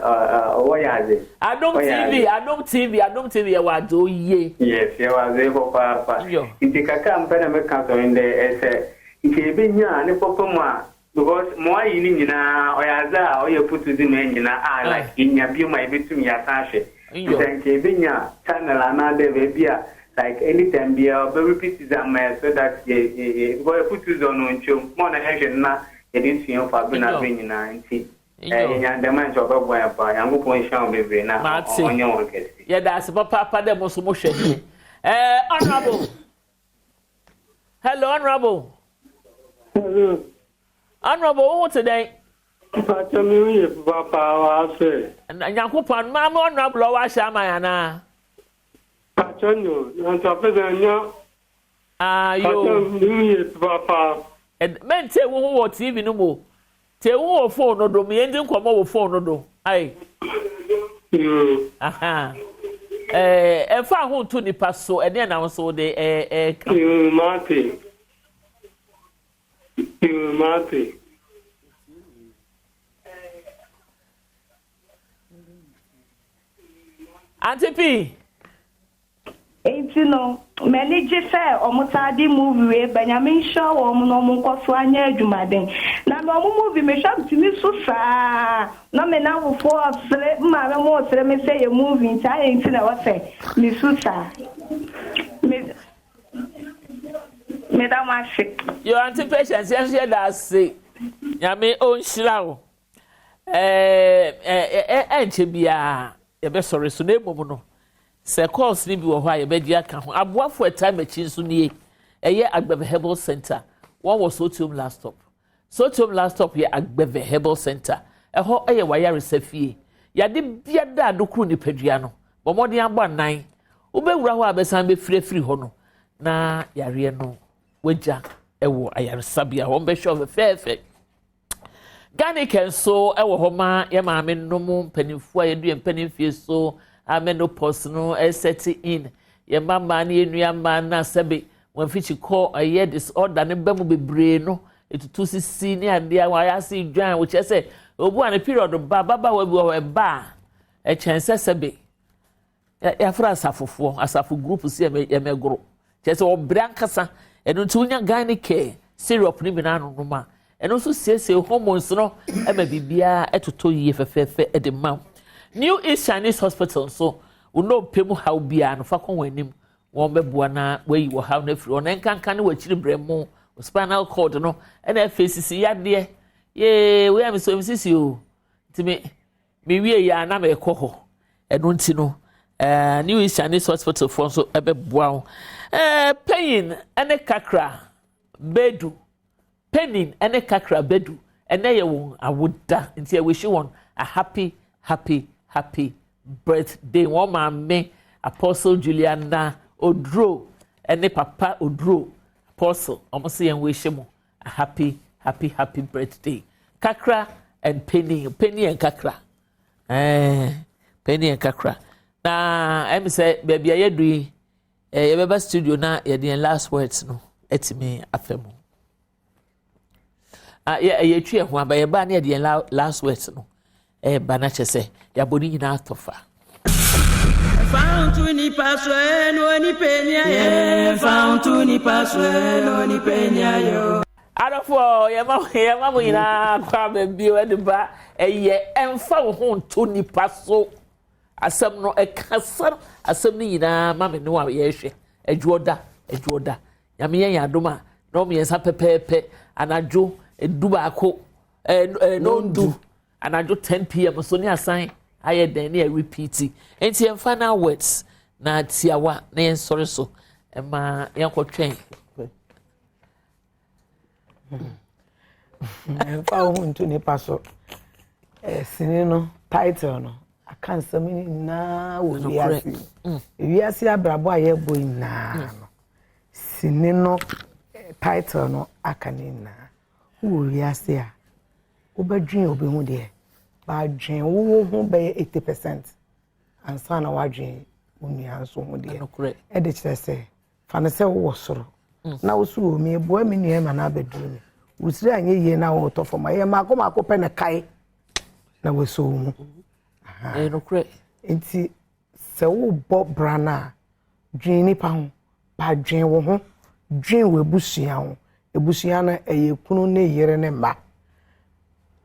wɔyɛ adze. Adom TV, Adom TV, Adom TV yɛwɔ adze oye. Yes, yɛwɔ adze papaapa. Nti kakra a mepɛ dɛ meka so nye dɛ, sɛ nkyɛ yebenya ne papa mu a, because ma ɔaye no nyina ɔyɛ adze a ɔyɛ afotu dze ma hɛn nyina a like yenya bio mu a yebetum yɛasan ahwɛ. Ntsi sɛ nkyɛ yebenya channel anaadɛ beebi a like anytime biara ɔbɛ repeat dze ama hɛn so that yɛ yɛ because afotu dze ɔno onnkyɛ mu, ma ɔno hɛnhwɛ no na yɛde sua mfa aber na aber nyina ntsi yenya dɛm a nkyɛ ɔbɛboa hɛn paa. Nyankopɔn nhyira hɔn beberee na ɔnyɛ hɔn kɛse. Yɛda ase papaapa dɛ mo nso mo hwɛ hɛn. Eh, honorable. Hello, honorable. Hello. Honorable, wo ho te dɛn? Mpakyɛ me ho yɛ papaapa wɔ asɛ. Nyankopɔn, maa me honorable ɔwɔ ahyɛ ama yɛn anaa? Mpakyɛ nyo, nanso afei dɛ nya Ah, yo. Pakyɛ me ho yɛ papaapa. Mɛntie wo ho wɔ TV no mu o. Tie wo ho wɔ phone no do. Me yɛndi nkɔmmɔ wɔ phone no do. Aye. Aha. Eh, ɛmfa ho nto nipa so. Ɛdeɛn na wo nso wode ɛɛka? Yoo, mate. Yoo, mate. Auntie P. Enti no m'ani gye sɛ ɔmo taa de movie wei ba Nyame nhyira wɔn na ɔmo nkɔ so anyɛ adwumaden na me ɔmo movie me hwɛ a metumi su saa na me namfofoɔ ɔsere me maame mo ɔsere me sɛ yɛ movie nti ayɛ nti na ɛwɔ sɛ me su saa me meda mo ase. Yo auntie patience yɛn nso yɛda ase nyame ɔnhyira wo ɛɛ ɛnkyɛ biara yɛbɛsɔre so na mmom no Sɛ course no bi wɔ hɔ a yɛbɛgye aka ho. Aboafo a ɛtaa m'akyi nso nie. Ɛyɛ Agbeve Herbal Centre. Wɔn wɔ Sotiom Last Stop. Sotiom Last Stop yɛ Agbeve Herbal Centre. Ɛhɔ yɛ w'ayaresa fie. Yade biada a adokoro nipadua no, bɔ mmɔden abɔ anan. Wobɛwura hɔ a bɛsan bɛfiri afiri hɔ no, na yareɛ no wagya wɔ ayaresabea hɔ. Wɔbɛhwɛ wo fɛfɛɛfɛ. Garlic nso wɔ hɔ ma yɛn maame nom mpanimfoɔ a yɛdu yɛn mpanin mfie so a menopause no ɛsɛte in yɛn mma mmaa ne yɛn nua mmaa no asɛbe wɔn mfikyi kɔ ɛyɛ disorder ne ba mu bebree no etutu sisi ne adeɛ a wɔayɛ ase dwan wɔkyerɛ sɛ obu a ne period ba ababaawa bi wɔ hɔ ɛba a ɛkyɛn sɛ sɛbe Yɛafrɛ asafofoɔ, asafo group sɛ yɛmɛgoro. Kyerɛ sɛ ɔbrɛ ankasa. Ɛno nti wonya gyne care syrup no bi na anonom a, ɛno nso siesie hormones no ma biribiara ɛtotɔ yie fɛfɛɛfɛ de ma wo. New East Chinese Hospital nso, wo nnompe mu haw biara no fa kɔ wɔn anim. Wɔn bɛboa na wɔayi wɔ haw no afiri hɔ. Na nkanka ne w'akyiri brɛmo, spinal cord no, ɛna afei sisi yadeɛ. Yee, wei a mesɔ mesisi o. Nti me Mewiei a na merekɔ hɔ. Ɛno nti no, eh, New East Chinese Hospital foɔ nso ɛbɛboa wo. Eh, Panyin ne Kakra Bedu, Panin ne Kakra Bedu, ɛnɛ yɛ wɔn awoda, nti I wish wɔn a happy, happy, happy birthday. Wɔn maame Apostle Juliana Oduro ne Papa Oduro Apostle, wɔn se yɛn wish mo A happy happy happy birthday kakra and penny penny and kakra ɛɛ eh, penny and kakra na ɛmi sɛ baabi a yɛdu yi ɛɛ eh, yɛbɛba studio na yɛde yɛn last words no ɛtumi afɛ mu ah yɛ yɛtwi yɛn ho aba yɛba na yɛde yɛn last words no. Ɛreba na kyerɛ sɛ yɛabɔ ne nyinaa atɔ fa. Fa nto nipa so ɛ na onipa ni ayɛ. Fa nto nipa so ɛ na onipa ni ayɛ. Adɔfoɔ yɛma yɛma mo nyinaa kɔ aba bio ɛde ba ɛyɛ ɛmfa wo ho nto nipa so asɛm no ɛkasa asɛm no nyinaa ma me ne wa yɛhwɛ adwoɔda adwoɔda nyame yɛ yɛn adom a na ɔmmiɛnsa pɛpɛɛpɛ anadwo edu baako ɛɛ ɛɛ nondu Anadwo 10 pm so ne asan ayɛ dɛn ne ɛrepeat. Nti yɛn final words na tiawa na yɛn sɔre so ɛma yɛn kɔ twɛn. Mfa wo ho nto nipa so. Eh, sini no title no aka nsɛm nyinaa wɔ wiase. Mm. Wiase abrabɔ a yɛbɔ nyinaa mm. no sini no eh, title no aka ne nyinaa. Wowɔ wiase a wobɛdwen obi ho deɛ, but dwen wo wo ho bɛyɛ 80 percent ansa na woadwen wo nua nso ho deɛ. Ɛde kyerɛ sɛ, fa no sɛ wowɔ soro mm. na wo so wɔ mi boa me nua ma no abɛduru mi. Wo tiri anyɛ yie na wotɔ fam a, ɛyɛ mmaako mmaako pɛ na kae na wɔsɔ wo mu. Ɛyɛ nokorɛ. Nti sɛ wobɔ bra no a, dwen nipa ho, pa dwen wo ho, dwen w'abusua ho. Abusua no ɛyɛ kunu ne yere ne mma.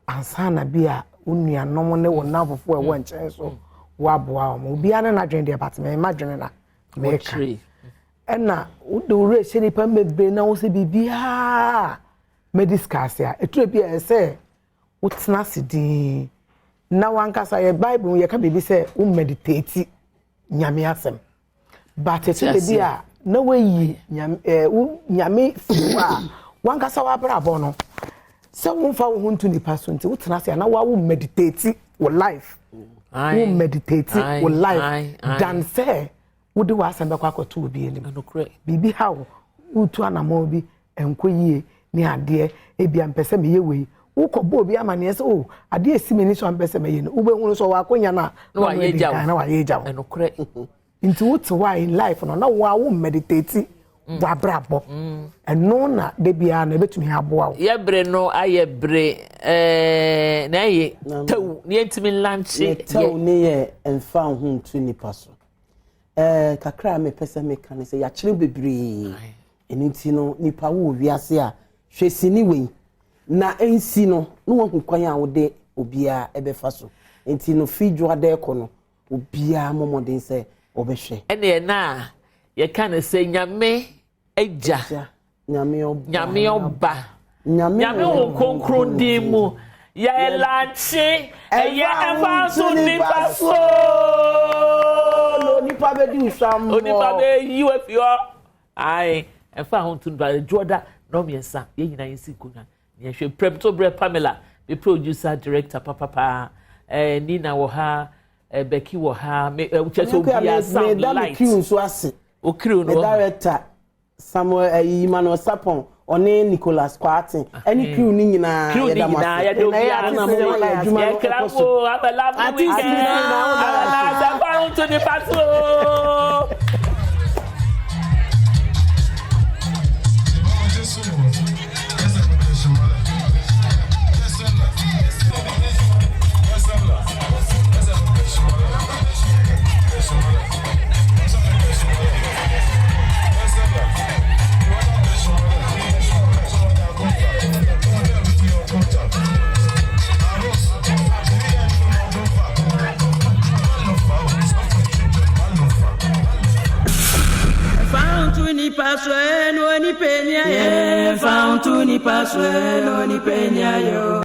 Ansa na bi a wo nuanom ne wo nnamfofo a ɛwɔ nkyɛn so woaboa wɔn. Obiara ne n'adwene deɛ but me m'adwene na meka. Ɛna wode wo werɛ hyɛ nnipa mu bebree na wo sɛ biribiara mɛdi sika ase a, ɛturo bi a ɛsɛ wotena ase dinn na wankasa yɛ Bible mu yɛka biribi sɛ wo meditate Nyame asɛm. But ɛtɔ da bi a na wayi nyame ɛɛ wo nyame firi hɔ a wankasa w'abrabɔ no sɛ womfa wo ho nto nipa so nti wotena ase a na wawo meditate wo life wo meditate wo life than sɛ wode w'asɛm bɛkɔ akɔto obi anim biribi ha wo wotu anammɔn bi ɛnkɔ yie ne adeɛ ebia mpɛ sɛ meyɛ wei wokɔbɔ obi amaneɛ sɛ o adeɛ esi m'ani so a mpɛ sɛ mɛyɛ no wobɛhunu sɛ ɔwɔ akonya no a na wayɛ agya wo na wayɛ agya wo nti wote hɔ a in life no na wo a wo meditate mm. w'abrabɔ mm. ɛno na da biara na ɛbɛtumi aboa wo. Yɛ bere no ayɛ bere ɛɛ na ɛyɛ tɛw ne yɛntumi nlankye. Tɛw ne yɛ mfa ho ntu nipa so ɛɛ kakra a mepɛ sɛ meka ne sɛ yɛakyerɛ bebree. Ɛno nti no, nipa wowɔ wiase a, hwɛ sini wei na ɛnsi no na wahu kwan a wode obiara ɛbɛfa so. Nti no fi dwoada ɛkɔ no, obiara mmɔ mmɔden sɛ ɔbɛhwɛ. Ɛne ɛna a yɛka no sɛ Nyame Agya, Nyame Ɔba, Nyame Ɔba, Nyame Honhom Kronkron din mu yɛ lankye ɛyɛ ɛfa so nipa so. Na onipa bɛdi wo hwammɔ. Onipa bɛyi wo afi hɔ. Ae, ɛmfa ho nto no Dwoɔda nnɔnmiɛnsa, yɛn nyinaa yɛnsi nkonnwa na yɛnhwɛ. Prɛmto berɛ Pamela, me producer, director papapaa, eh, Nina wɔ ha, eh, Becky wɔ ha, me, eh, kyerɛ sɛ obiara sound light. Meda me crew nso ase. O crew no. Me director Samuel eh, Emmanuel Sapon, ɔne Nicholas Kwarteng, ɛne crew no nyinaa crew no yɛda mo nyinaa ase. yɛde obiara Na mo ma yɛ adwuma no yɛkra ɛkɔ so. mo have a lovely Artist weekend nyinaa wo da ase. sɛ fa ho to nipa so.